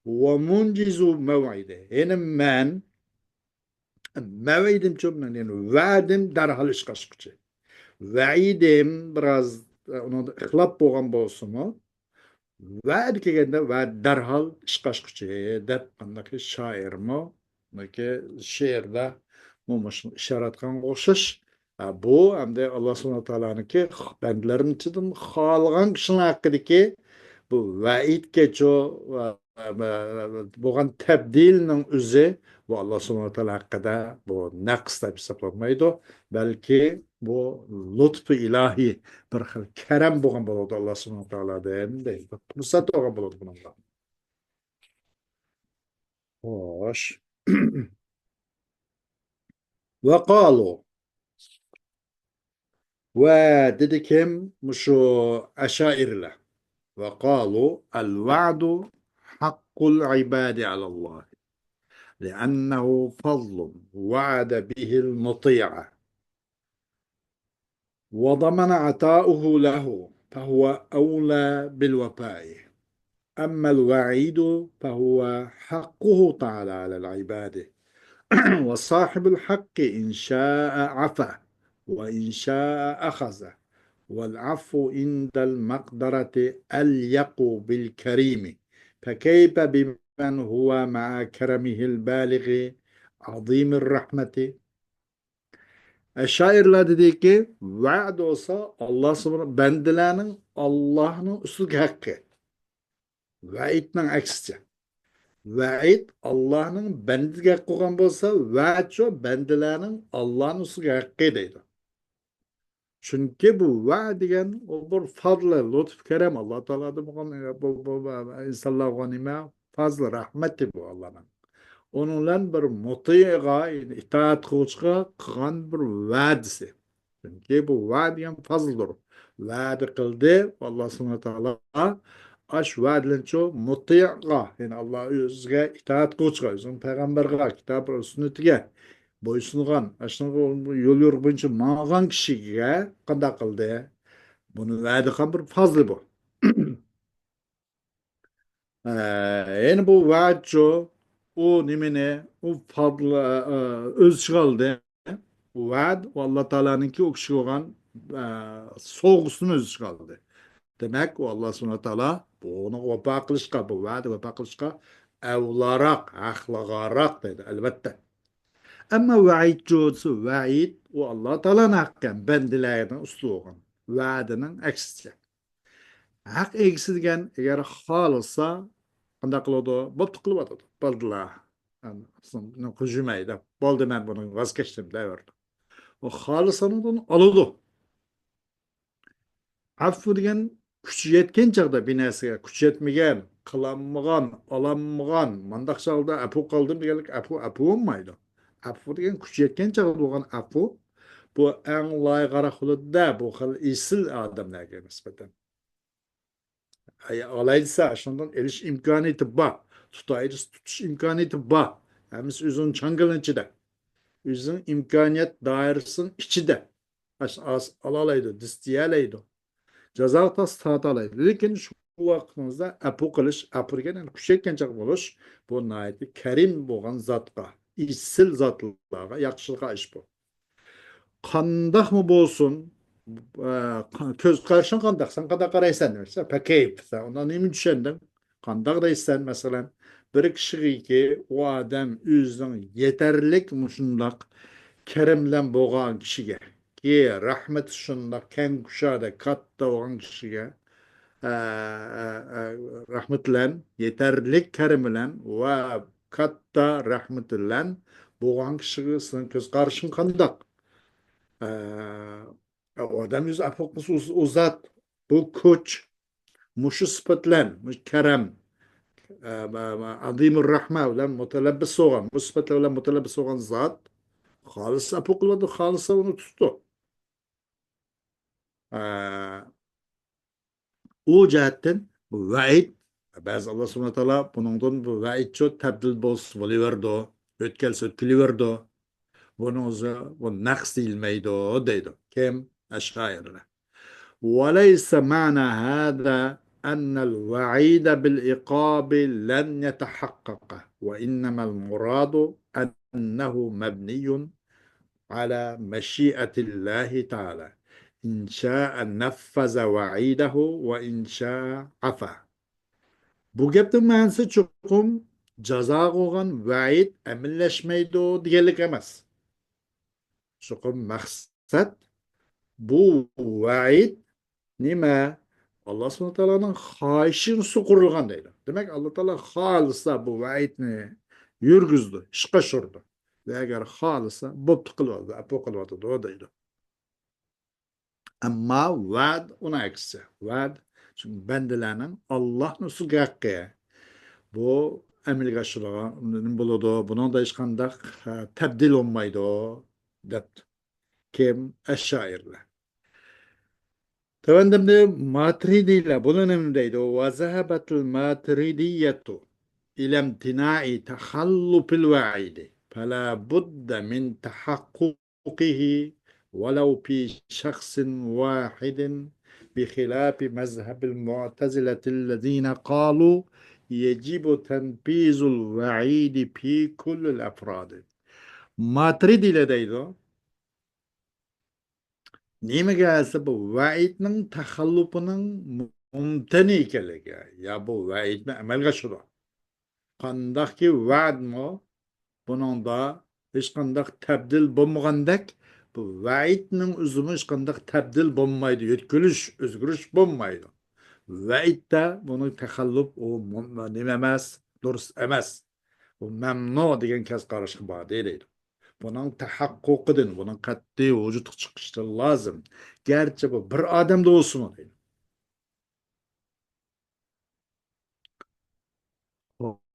ۋە مۇنجىزۇ مەۋئىدى. يەنى مەن مەۋئىدىمچۇ، يەنى ۋەدىم دەرھال ئىشقا ئاشقۇچى. ۋەئىدىم بىراز، ئە، ئۇنىڭدا ئىخلاپ بولغان بولسىمۇ، ۋەدە كەلگەندە ۋە دەرھال ئىشقا ئاشقۇچى دەپ، قانداق شائىرمۇ، بۇنىڭكى شېئىردا مۇشۇنى ئىشارە قىلغانغا ئوخشاش. ھە، بۇ ئەمدى ئاللا سۇبھانەھۇ ۋە تائالانىڭكى بەندىلىرىنىڭ ئىچىدىن خالىغان كىشىنىڭ ھەققىدىكى بۇ ۋەئىدكەچۇ، ۋە بولغان تەبدىلنىڭ ئۆزى بۇ ئاللا سۇبھانەھۇ ۋە تائالا ھەققىدە بۇ نەقىس دەپ ھېسابلانمايدۇ، بەلكى بۇ لۇتپى ئىلاھىي، بىر خىل كەرەم بولغان بولىدۇ ئاللا سۇبھانەھۇ ۋە تائالادىن دەيدۇ. بىر پۇرسەت بولغان بولىدۇ بۇنىڭغا. خوش. وقالوا. ۋە دېدى كىم؟ مۇشۇ ئەشائىرلەر. وقالوا الوعد حق العباد على الله لأنه فضل وعد به المطيع وضمن عطاؤه له فهو أولى بالوفاء. أما الوعيد فهو حقه تعالى على العباد. وصاحب الحق إن شاء عفا وإن شاء أخذ. والعفو عند المقدرة أليق بالكريم. فكيف بمن هو مع كرمه البالغ عظيم الرحمة؟ ئەشائىرلار دېدىكى، ۋەئد بولسا ئاللا سۇبھانە، بەندىلەرنىڭ ئاللانىڭ ئۈستىدىكى ھەققى. ۋەئىدنىڭ ئەكسىچە. ۋەئىد ئاللانىڭ بەندىگە ھەق قىلغان بولسا، ۋەئىدچۇ بەندىلەرنىڭ ئاللانىڭ ئۈستىدىكى ھەققى دەيدۇ. چۈنكى بۇ ۋەئىد دېگەن ئۇ بىر پەزلى، لۇتۇف، كەرەم، ئاللا تائالادىن بولغان، بۇ، بۇ، بۇ ئىنسانلارغا نېمە؟ پەزلى، رەھمىتى بۇ ئاللانىڭ. ئۇنىڭ بىلەن بىر مۇتىئغا، يەنى ئىتائەت قىلغۇچىغا قىلغان بىر ۋەدىسى. چۈنكى بۇ ۋەد دېگەن پەزلدۇر. ۋەدە قىلدى، ئاللا سۇبھانەھۇ ۋە تائالا ئاش ۋەدىلەنچۇ مۇتىئغا، يەنى ئاللا ئۆزىگە ئىتائەت قىلغۇچىغا، ئۆزىنىڭ پەيغەمبەرغا، كىتاب سۈننىتىگە بويسۇنغان، ئاشۇنىڭ يول يورۇقى بويىچە ماڭغان كىشىگە قانداق قىلدى؟ بۇنى ۋەدە قىلغان بىر پەزلى بۇ. ئە، يەنى بۇ ۋەدچۇ، ئۇ نېمىنى، ئۇ پەزلى، ئە، ئۆز ئىچىگە ئالدى. ۋەد، ئۇ ئاللا تائالانىڭكى ئۇ كىشىگە بولغان، ئە، سوۋغىسىنى ئۆز ئىچىگە ئالدى. دېمەك، ئۇ ئاللا سۇبھانەھۇ ۋە تائالا بۇنىڭغا ۋاپا قىلىشقا، بۇ ۋەدە ۋاپا قىلىشقا ئەۋلاراق، ھەقلىقراق دەيدۇ، ئەلۋەتتە. ئەمما ۋەئىدچۇ دېسە، ۋەئىد، ئۇ ئاللا تائالانىڭ ھەققى، بەندىلەرنىڭ ئۈستىدە بولغان ۋەدىنىڭ ئەكسىچە. ھەق ئىگىسى دېگەن، ئەگەر خالىسا، قانداق قىلىدۇ؟ بوپتۇ، قىلىۋاتىدۇ. بولدىلا. قىلجىمەي دەپ، بولدى، مەن بۇنىڭ ۋاز كەچتىم دەۋېرىدۇ. ئۇ خالىسا ئۇنىڭدىن ئالىدۇ. ئەپۇ دېگەن كۈچى يەتكەن چاغدا بىر نەرسىگە، كۈچى يەتمىگەن، قىلالمىغان، ئالالمىغان، مانداق چاغدا ئەپۇ قىلدىم دېگەنلىك ئەپۇ، ئەپۇ بولمايدۇ. ئەپۇ دېگەن كۈچى يەتكەن چاغدا بولغان ئەپۇ، بۇ ئەڭ لايىقراق بولىدۇ-دە، بۇ خىل ئېسىل ئادەملەرگە نىسبەتەن. ئالاي دېسە، شۇنىڭدىن ئېلىش ئىمكانىيىتى بار. تۇتاي دېسە، تۇتۇش ئىمكانىيىتى بار. ھەممىسى ئۆزىنىڭ چاڭگىلىنىڭ ئىچىدە. ئۆزىنىڭ ئىمكانىيەت دائىرىسىنىڭ ئىچىدە. ئالالايدۇ، دېسە دېيەلەيدۇ. جازاغا تارتسا تارتالايدۇ. لېكىن شۇ ۋاقتىڭىزدا ئەپۇ قىلىش، ئەپۇ دېگەن، يەنى كۈچەيتكەن چاغ بولۇش، بۇ ناھايىتى كەرىم بولغان زاتقا، ئېسىل زاتلارغا ياخشىلىق ئىش بۇ. قانداقمۇ بولسۇن، ئە، كۆز قارىشىڭ قانداق؟ سەن قانداق قارايسەن؟ دېسە، پەكەيپ، سەن ئۇنىڭ نېمىنى چۈشەندىڭ؟ قانداق دەيسەن، مەسىلەن، بىر كىشىگىكى ئۇ ئادەم ئۆزىنىڭ يېتەرلىك مۇشۇنداق كەرەم بىلەن بولغان كىشىگە، كى رەھمىتى شۇنداق كەڭ كۇشادە كاتتا بولغان كىشىگە، ئە، ئە، ئە، رەھمىتى بىلەن، يېتەرلىك كەرىمى بىلەن ۋە كاتتا رەھمىتى بىلەن بولغان كىشىگە سېنىڭ كۆز قارىشىڭ قانداق؟ ئە، ئادەم يۈزى ئەپۇ قىلسا ئۇ، ئۇ زات، بۇ كۈچ، مۇشۇ سۈپەت بىلەن، مۇشۇ كەرەم، ئە، ئە، ئە، ئەزىمۇر رەھمە بىلەن مۇتەلەببىس بولغان، مۇشۇ سۈپەتلەر بىلەن مۇتەلەببىس بولغان زات خالىسا ئەپۇ قىلىدۇ، خالىسا ئۇنى تۇتىدۇ. ئە، ئۇ جەھەتتىن بۇ ۋەئىد، بەزى ئاللا سۇبھانەھۇ ۋە تائالا بۇنىڭدىن بۇ ۋەئىدچۇ تەبدىل بولسا بولۇۋېرىدۇ، ئۆتكەلسە ئۆتكىلىۋېرىدۇ. بۇنىڭ ئۆزى، بۇ نەقىس دېيىلمەيدۇ دەيدۇ. كىم؟ ئەشئەرىلەر. وليس معنى هذا أن الوعيد بالعقاب لن يتحقق، وإنما المراد أنه مبني على مشيئة الله، إن شاء نفذ وعيده وإن شاء عفا. بۇ گەپنىڭ مەنىسى چوقۇم جازاغا بولغان ۋەئىد ئەمەللەشمەيدۇ دېگەنلىك ئەمەس. چوقۇم مەقسەت، بۇ ۋەئىد نېمە؟ ئاللا سۇبھانەھۇ ۋە تائالانىڭ خاھىشىنى سۇغۇرۇلغان دەيدۇ. دېمەك، ئاللا تائالا خالىسا بۇ ۋەئىدنى يۈرگۈزىدۇ، ئىشقا ئاشۇرىدۇ. ۋە ئەگەر خالىسا، بوپتۇ، قىلىۋاتىدۇ، ئەپۇ قىلىۋاتىدۇ دەيدۇ. ئەمما ۋەد ئۇنىڭ ئەكسىچە. ۋەد، چۈنكى بەندىلەرنىڭ ئاللانىڭ ئۈستىدىكى ھەققى. بۇ ئەمەلگە ئاشىدىغان نېمە بولىدۇ؟ بۇنىڭدا ھېچقانداق، ئە، تەبدىل بولمايدۇ، دەپتۇ. كىم؟ ئەشئەرىلەر. تۆۋەندە ماترىدىيلار بۇلار نېمە دەيدۇ؟ وذهبت الماتريدية إلى امتناع تخلف الوعيد، فلا بد من تحققه ولو في شخص واحد، بخلاف مذهب المعتزلة الذين قالوا يجب تنفيذ الوعيد في كل الأفراد. ماترىدىيلار دەيدۇ، نېمىگە دېسە، بۇ ۋەئىدنىڭ تەخەللۇپىنىڭ مۇمتەنە ئىكەنلىكى، يا بۇ ۋەئىدمۇ ئەمەلگە ئاشىدۇ. قانداقكى ۋەئىدمۇ، بۇنىڭدا ھېچقانداق تەبدىل بولمىغاندەك، بۇ ۋەئىدنىڭ ئۆزىمۇ ھېچقانداق تەبدىل بولمايدۇ، يۆتكىلىش، ئۆزگىرىش بولمايدۇ. ۋەئىدتە بۇنىڭ تەخەللۇپ، ئۇ مۇ-، نېمە ئەمەس، دۇرۇس ئەمەس. بۇ مەمنۇ دېگەن كەس قاراشقا بار دەيدۇ. بۇنىڭ تەھەققۇقىدىن، بۇنىڭ قەتئىي ۋۇجۇدقا چىقىشى لازىم. گەرچە بۇ بىر ئادەمدە بولسىمۇ دەيدۇ.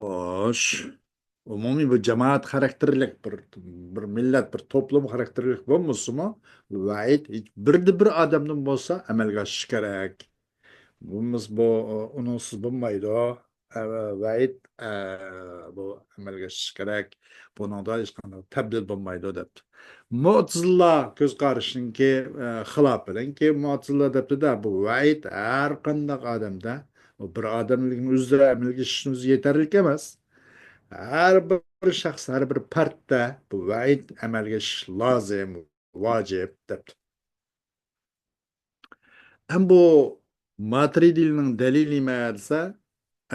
خوش. ئومۇمىي بىر جامائەت خاراكتېرلىك، بىر، بىر مىللەت، بىر توپلۇم خاراكتېرلىك بولمىسىمۇ، ۋەئىد ھېچ بىردە بىر ئادەمدىن بولسا ئەمەلگە ئاشىشى كېرەك. بولمىسا بۇ، ئۇنىڭسىز بولمايدۇ. ئە، ۋەئىد، ئە، بۇ ئەمەلگە ئېشىشى كېرەك. بۇنىڭدا ھېچقانداق تەبدىل بولمايدۇ، دەپتۇ. مۇئتەزىلە كۆز قارىشىنىڭكى، ئە، خىلاپىدىنكى مۇئتەزىلە دەپتۇ-دە، بۇ ۋەئىد ھەر قانداق ئادەمدە، بۇ بىر ئادەمنىڭ ئۆزىدە ئەمەلگە ئېشىشىمىز يېتەرلىك ئەمەس. ھەر بىر شەخس، ھەر بىر پەردتە بۇ ۋەئىد ئەمەلگە ئېشىشى لازىم، ۋاجىپ، دەپتۇ. ئەمما بۇ ماترىدىيلىنىڭ دەلىلى نېمە دېسە،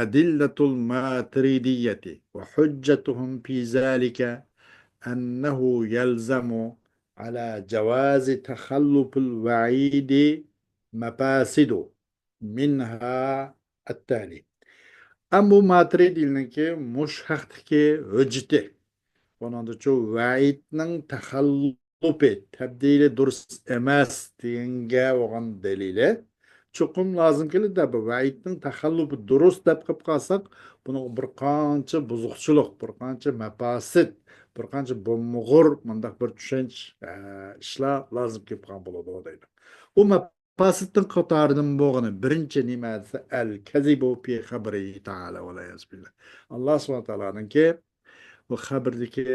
أدلة الماتريدية وحجتهم في ذلك أنه يلزم على جواز تخلف الوعيد مفاسد، منها التالي. ئەمما بۇ ماترىدىيلىنىڭكى مۇشۇ ھەقتىكى ھۆججىتى، بۇنىڭدىچۇ ۋەئىدنىڭ تەخەللۇپى، تەبدىلى دۇرۇس ئەمەس دېگەنگە بولغان دەلىلى، چوقۇم لازىم كېلىدۇ. بۇ ۋەئىدنىڭ تەخەللۇپى دۇرۇس دەپ قېلىپ قالساق، بۇنىڭغا بىر قانچە بۇزۇقچىلىق، بىر قانچە مەپاسىت، بىر قانچە بولمىغۇر مۇنداق بىر چۈشەنچە، ئە، ئىشلار لازىم كېلىپ قالغان بولىدۇ دەيدۇ. بۇ مەپاسىتنىڭ قاتارىدىن بولغىنى بىرىنچى نېمە دېسە، الكذب في خبره تعالى والعياذ بالله. ئاللا سۇبھانەھۇ ۋە تائالانىڭكى بۇ خەبىرىدىكى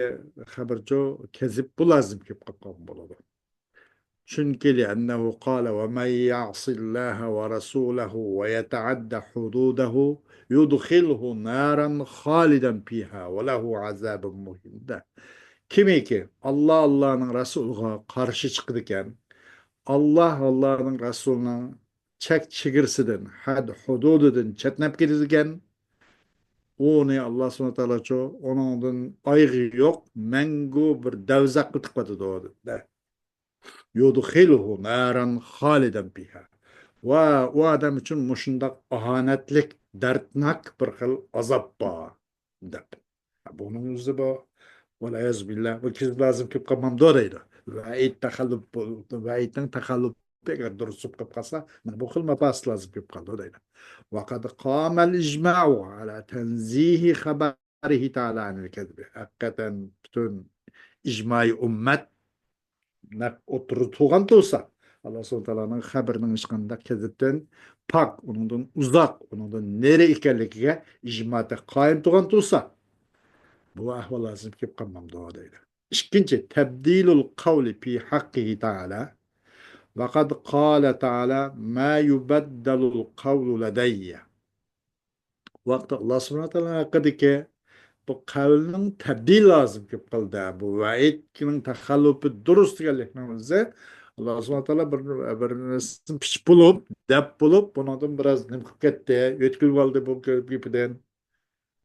خەبىرچۇ كەزىب بۇ لازىم كېلىپ قالغان بولىدۇ. چۈنكى لأنه قال ومن يعص الله ورسوله ويتعد حدوده يدخله نارا خالدا فيها وله عذاب مهين. كىمكى ئاللا، ئاللانىڭ رەسۇلىغا قارشى چىقىدىكەن، ئاللا، ئاللانىڭ رەسۇلىنىڭ چەك چېگرىسىدىن، ھەد ھۇدۇدىدىن چەتنەپ كېتىدىكەن، ئۇنى ئاللا سۇبھانەھۇ ۋە تائالاچۇ ئۇنىڭدىن ئايىغى يوق، مەڭگۈ بىر دەۋزەخكە تىقىۋېتىدۇ، دە. يۇدخىلۇھۇ ناران خالىدان فىھا. ۋە ئۇ ئادەم ئۈچۈن مۇشۇنداق ئاھانەتلىك، دەردناك بىر خىل ئازاب بار، دەپ. بۇنىڭ ئۆزى بۇ، ۋەلئىيازۇ بىللا، بۇ كېزىپ لازىم كېلىپ قالمامدۇ دەيدۇ. ۋەئىد تەخەللۇپ، ۋەئىدنىڭ تەخەللۇپى ئەگەر دۇرۇس بولۇپ قېلىپ قالسا، مانا بۇ خىل مەپاسىت لازىم كېلىپ قالىدۇ دەيدۇ. وقد قام الإجماع على تنزيه خبر خەبىرىھى تەئالە ئەنىل كەزىبى. ھەقىقەتەن پۈتۈن ئىجمائىي ئۈممەت نەق ئوتتۇرىدا تۇرغان تۇرسا، ئاللا سۇبھانەھۇ ۋە تائالانىڭ خەبىرىنىڭ ھېچقانداق كەزىپتىن پاك، ئۇنىڭدىن ئۇزاق، ئۇنىڭدىن نېرى ئىكەنلىكىگە ئىجمائىي قايىم تۇرغان تۇرسا، بۇ ئەھۋال لازىم كېلىپ قالمامدۇ دەيدۇ. ئىككىنچى، تەبدىلۇل قەۋلى فى ھەققىھى تەئالە. ۋەقەد قالە تەئالە، ما يۇبەددەلۇل قەۋلۇ لەدەييە. ۋاقتى ئاللا سۇبھانەھۇ ۋە تائالا ھەققىدىكى بۇ قەۋلنىڭ تەبدىلى لازىم كېلىپ قالدى. بۇ ۋەئىدنىڭ تەخەللۇپى دۇرۇس دېگەنلىكنىڭ ئۆزى، ئاللا سۇبھانەھۇ ۋە تائالا بىر، بىر نەرسىنى پىچىپ بولۇپ، دەپ بولۇپ، بۇنىڭدىن بىراز نېمە قىلىپ كەتتى، يۆتكىلىپ ئالدى بۇ گېپىدىن،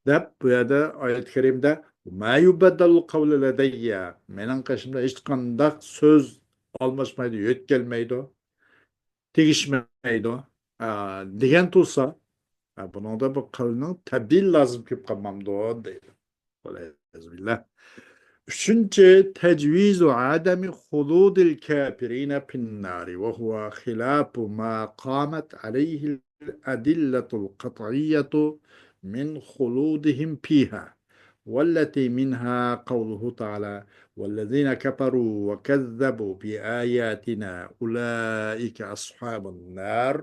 دەپ بۇ يەردە ئايەت كەرىمىدە، ما يۇبەددەلۇل قەۋلۇ لەدەييە، مېنىڭ قېشىمدا ھېچقانداق سۆز ئالماشمايدۇ، يۆتكەلمەيدۇ، تېگىشمەيدۇ، ئا، دېگەن تۇرسا، ئا، بۇنىڭدا بۇ قەۋلنىڭ تەبدىلى لازىم كېلىپ قالمامدۇ دەيدۇ. ۋەلئىيازۇ بىللا. ئۈچىنچى، تەجۋىزۇ ئادەمى خۇلۇدىل كافىرىنە فىننارى، ۋە ھۇۋە خىلاپۇ ما قامەت ئەلەيھىل ئەدىللەتۇل قەتئىيەتۇ مىن خۇلۇدىھىم فىھا. والتي منها قوله تعالى: والذين كفروا وكذبوا بآياتنا أولئك أصحاب النار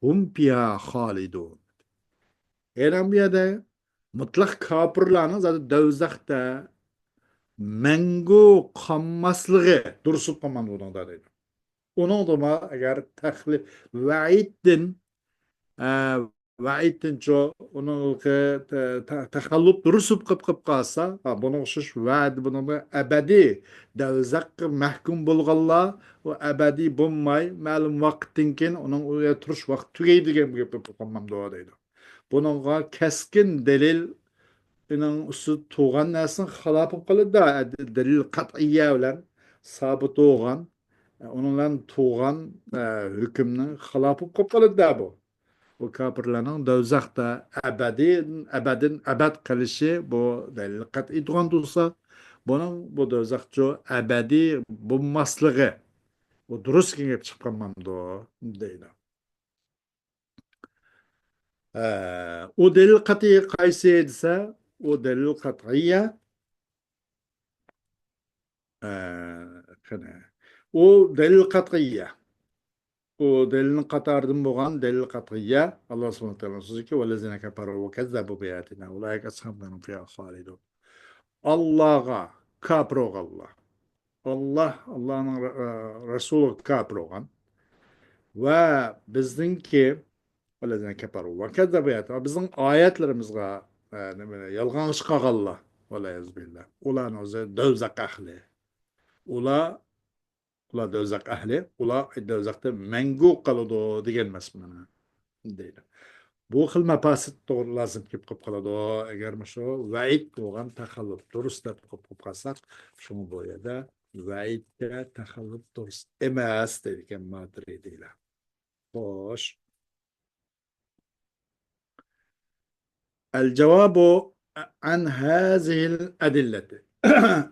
هم فيها خالدون. يەنى بۇ يەردە مۇتلەق كاپىرلارنىڭ زادى دوزاختا مەڭگۈ قالماسلىقى دۇرۇس بولۇپ قالمامدۇ ئۇنىڭدا دەيدۇ. ئۇنىڭدىمۇ ئەگەر تەخلىپ ۋەئىدتىن، ئە، ۋەئىدتىنچۇ، ئۇنىڭ ت-، ت-، تەخەللۇپ دۇرۇس بولۇپ قېلىپ قالسا، ھا، بۇنىڭغا ئوخشاش ۋەئىد، بۇنىڭدا ئەبەدىي دوزاخقا مەھكۇم بولغانلار، ئۇ ئەبەدىي بولماي، مەلۇم ۋاقىتتىن كېيىن ئۇنىڭ ئۇ يەردە تۇرۇش ۋاقتى تۈگەيدۇ دېگەن گەپ بولۇپ قالمامدۇ دەيدۇ. بۇنىڭغا كەسكىن دەلىل، ئۇنىڭ ئۈستىدە تۇرغان نەرسىنىڭ خىلاپى قىلىدۇ، دەلىل قەتئىيە بىلەن سابىت بولغان، ئۇنىڭ بىلەن تۇرغان، ئە، ھۆكۈمنىڭ خىلاپى قىلىپ قالىدۇ بۇ. بۇ كاپىرلارنىڭ دوزاختا ئەبەدىي، ئەبەدىن ئەبەد قېلىشى بۇ دەلىل قەتئىي تۇرغان تۇرسا، بۇنىڭ بۇ دوزاخچۇ ئەبەدىي بولماسلىقى، بۇ دۇرۇس گەپ چىققانمامدۇ دەيدۇ. ئە، ئۇ دەلىل قەتئىي قايسى دېسە، ئۇ دەلىل قەتئىيە، ئە، قېنى. ئۇ دەلىل قەتئىيە. ئۇ دەلىلنىڭ قاتارىدىن بولغان دەلىل قەتئىيە. ئاللا سۇبھانەھۇ ۋە تائالانىڭ سۆزىكى، والذين كفروا وكذبوا بآياتنا أولئك أصحاب النار هم فيها خالدون. ئاللاغا كاپىر بولغانلار. ئاللا، ئاللانىڭ رە-، رەسۇلىغا كاپىر بولغان. ۋە بىزنىڭكى، والذين كفروا وكذبوا بآياتنا، بىزنىڭ ئايەتلىرىمىزغا، ئە، نېمە، يالغانغا چىقارغانلار. والعياذ بالله. ئۇلارنىڭ ئۆزى دوزاخ ئەھلى. ئۇلار، ئۇلار دوزاخ ئەھلى، ئۇلار دوزاختا مەڭگۈ قالىدۇ دېگەن مەزمۇن دەيدۇ. بۇ خىل مەپاسىت توغرا لازىم كېلىپ قېلىپ قالىدۇ. ئەگەر مۇشۇ ۋەئىد بولغان تەخەللۇپ دۇرۇس دەپ قېلىپ قالساق، شۇڭا بۇ يەردە ۋەئىدكە تەخەللۇپ دۇرۇس ئەمەس دەيدىكەن ماتۇرىدىيلار. خوش. الجواب عن هذه الأدلة.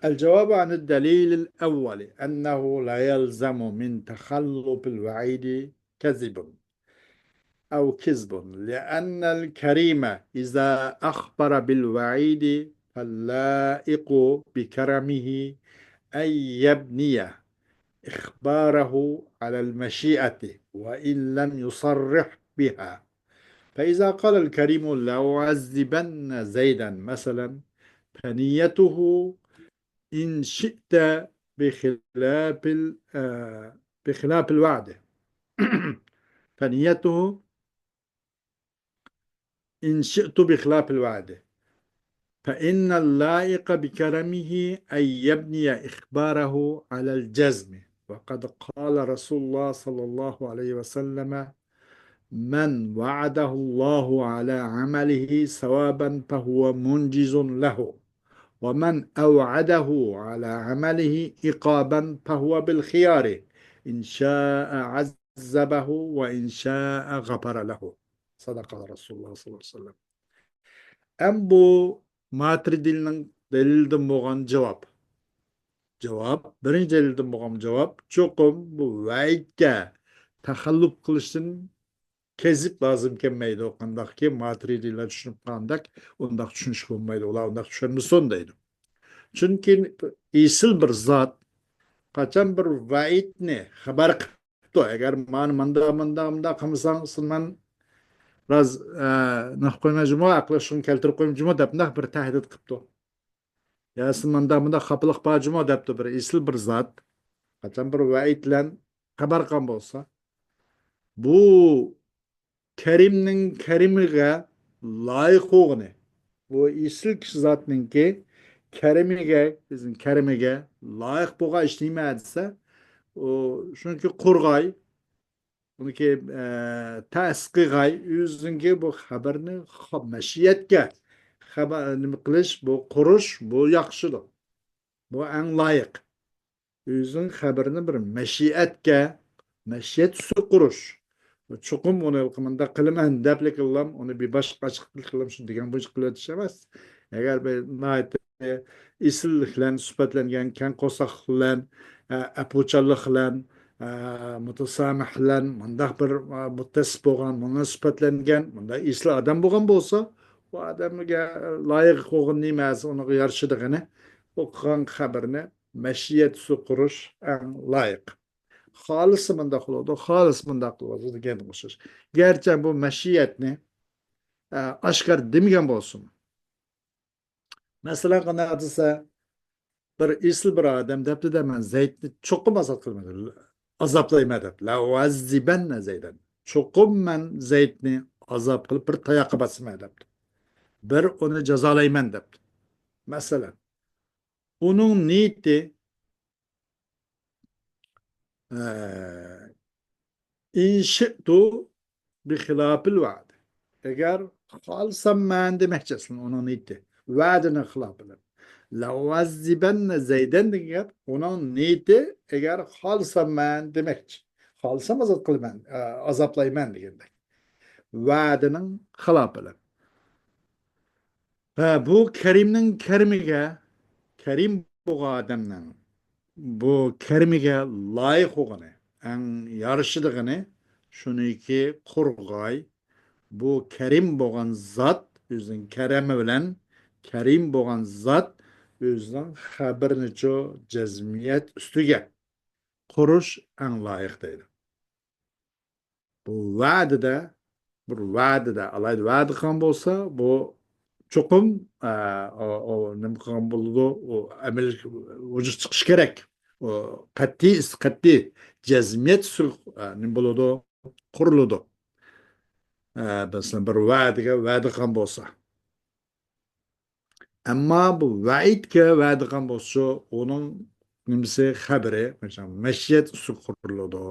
الجواب عن الدليل الأول أنه لا يلزم من تخلف الوعيد كذب أو كذب، لأن الكريم إذا أخبر بالوعيد فاللائق بكرمه أن يبني إخباره على المشيئة وإن لم يصرح بها. فإذا قال الكريم: لأعذبن زيدا مثلا، فنيته إن شئت بخلاف ال-، آه، بخلاف الوعد. فنيته إن شئت بخلاف الوعد، فإن اللائق بكرمه أن يبني إخباره على الجزم. وقد قال رسول الله صلى الله عليه وسلم: من وعده الله على عمله ثوابا فهو منجز له، ومن أوعده على عمله عقابا فهو بالخيار إن شاء عذبه وإن شاء غفر له. صدق رسول الله صلى الله عليه وسلم. ئەم بۇ ماتۇرىدىنىڭ دەلىلىدىن بولغان جاۋاب. جاۋاب، بىرىنچى دەلىلدىن بولغان جاۋاب، چوقۇم بۇ ۋەئىدكە تەخەللۇپ قىلىشتىن كېزىپ لازىم كەلمەيدۇ. قانداقكى ماتۇرىدىيلار چۈشىنىپ قالغاندەك، ئۇنداق چۈشىنىشكە بولمايدۇ. ئۇلار ئۇنداق چۈشەنمىسۇن دەيدۇ. چۈنكى ئېسىل بىر زات، قاچان بىر ۋەئىدنى خەۋەر قىپتۇ، ئەگەر مانا مۇنداق، مۇنداق، مۇنداق قىلمىساڭ، سېنى مەن راز، ئە، نېمە قىلىپ قويىمەن جۇمۇ، ئەقلىي ھوشۇڭنى كەلتۈرۈپ قويىمەن جۇمۇ دەپ، مۇنداق بىر تەھدىت قىپتۇ. يا سېنى مۇنداق، مۇنداق خاپىلىق بار جۇمۇ دەپتۇ بىر ئېسىل بىر زات. قاچان بىر ۋەئىد بىلەن خەۋەر قىلغان بولسا، بۇ كەرىمنىڭ كەرىمىگە لايىق بولغىنى، بۇ ئېسىل كىشى زاتنىڭكى كەرىمىگە، بىزنىڭ كەرىمىگە لايىق بولغان ئىش نېمە دېسە، ئۇ شۇنىڭكى قورغاي، ئۇنىڭكى، ئە، تەسىس قىلغاي، ئۆزىنىڭكى بۇ خەۋەرنى خا-، مەشىئەتكە خەۋە-، نېمە قىلىش، بۇ قۇرۇش، بۇ ياخشىدۇر. بۇ ئەڭ لايىق. ئۆزىنىڭ خەۋىرىنى بىر مەشىئەتكە، مەشىئەت ئۈستىگە قۇرۇش. چوقۇم ئۇنى مۇنداق قىلىمەن دەپلا قىللام، ئۇنى بىر باشقا ئاچىقلىق قىللام، شۇ دېگەن بويىچە قىلىۋېتىش ئەمەس. ئەگەر بىر ناھايىتى ئېسىللىك بىلەن سۈپەتلەنگەن، كەڭ قورساقلىق بىلەن، ئە، ئەپۇچانلىق بىلەن، ئە، مۇتىسامىھ بىلەن، مۇنداق بىر، ئە، مۇتتەسىپ بولغان، مۇناسىپ سۈپەتلەنگەن، مۇنداق ئېسىل ئادەم بولغان بولسا، ئادەمگە لايىق بولغان نېمىسى، ئۇنىڭغا يارىشىدىغىنى، ئۇ قىلغان خەبىرىنى مەشىيەت ئۈستىدە قۇرۇش ئەڭ لايىق. خالىسا مۇنداق بولىدۇ، خالىسا مۇنداق بولىدۇ دېگەنگە ئوخشاش. گەرچە بۇ مەشىيەتنى، ئە، ئاشكارا دېمىگەن بولسىمۇ. مەسىلەن، قانداق دېسە، بىر ئېسىل بىر ئادەم دەپتۇ-دە، مەن زەيدنى چوقۇم ئازاد قىلىمەن، ئازابلايمەن دەپتۇ. لەئۇئەززىبەننە زەيدەن. چوقۇم مەن زەيدنى ئازاب قىلىپ، بىر تاياققا باسىمەن دەپتۇ. بىر ئۇنى جازالايمەن دەپتۇ. مەسىلەن، ئۇنىڭ نىيىتى، ئە، ئىن شىئتۇ بىخىلاپىل ۋەئدە. ئەگەر خالىسام مەن دېمەكچى ئەسلىدە ئۇنىڭ نىيىتى. ۋەدىنىڭ خىلاپى بىلەن. لەئۇئەززىبەننە زەيدەن دېگەن گەپ، ئۇنىڭ نىيىتى، ئەگەر خالىسام مەن دېمەكچى. خالىسام ئازاد قىلىمەن، ئە، ئازابلايمەن دېگەندەك. ۋەدىنىڭ خىلاپى بىلەن. ھە، بۇ كەرىمنىڭ كەرىمىگە، كەرىم بولغان ئادەمنىڭ بۇ كەرىمىگە لايىق بولغىنى، ئەڭ يارىشىدىغىنى شۇنىكى قۇرغاي، بۇ كەرىم بولغان زات ئۆزىنىڭ كەرىمى بىلەن، كەرىم بولغان زات ئۆزىنىڭ خەبىرىنىچۇ جەزمىيەت ئۈستىگە قۇرۇش ئەڭ لايىق دەيدۇ. بۇ ۋەدىدە، بىر ۋەدىدە، ئالاھىدە ۋەدە قىلغان بولسا، بۇ چوقۇم، ئە، ئۇ، ئۇ نېمە قىلغان بولىدۇ، ئۇ ئەمەلىي ۋۇجۇدقا چىقىشى كېرەك. ئۇ قەتئىي، قەتئىي جەزمىيەت ئۈستىدە، ئە، نېمە بولىدۇ، قۇرۇلىدۇ. ئە، مەسىلەن، بىر ۋەدىگە ۋەدە قىلغان بولسا. ئەمما بۇ ۋەئىدكە ۋەدە قىلغان بولسىچۇ، ئۇنىڭ نېمىسى، خەبىرى، مەشىيەت ئۈستىگە قۇرۇلىدۇ،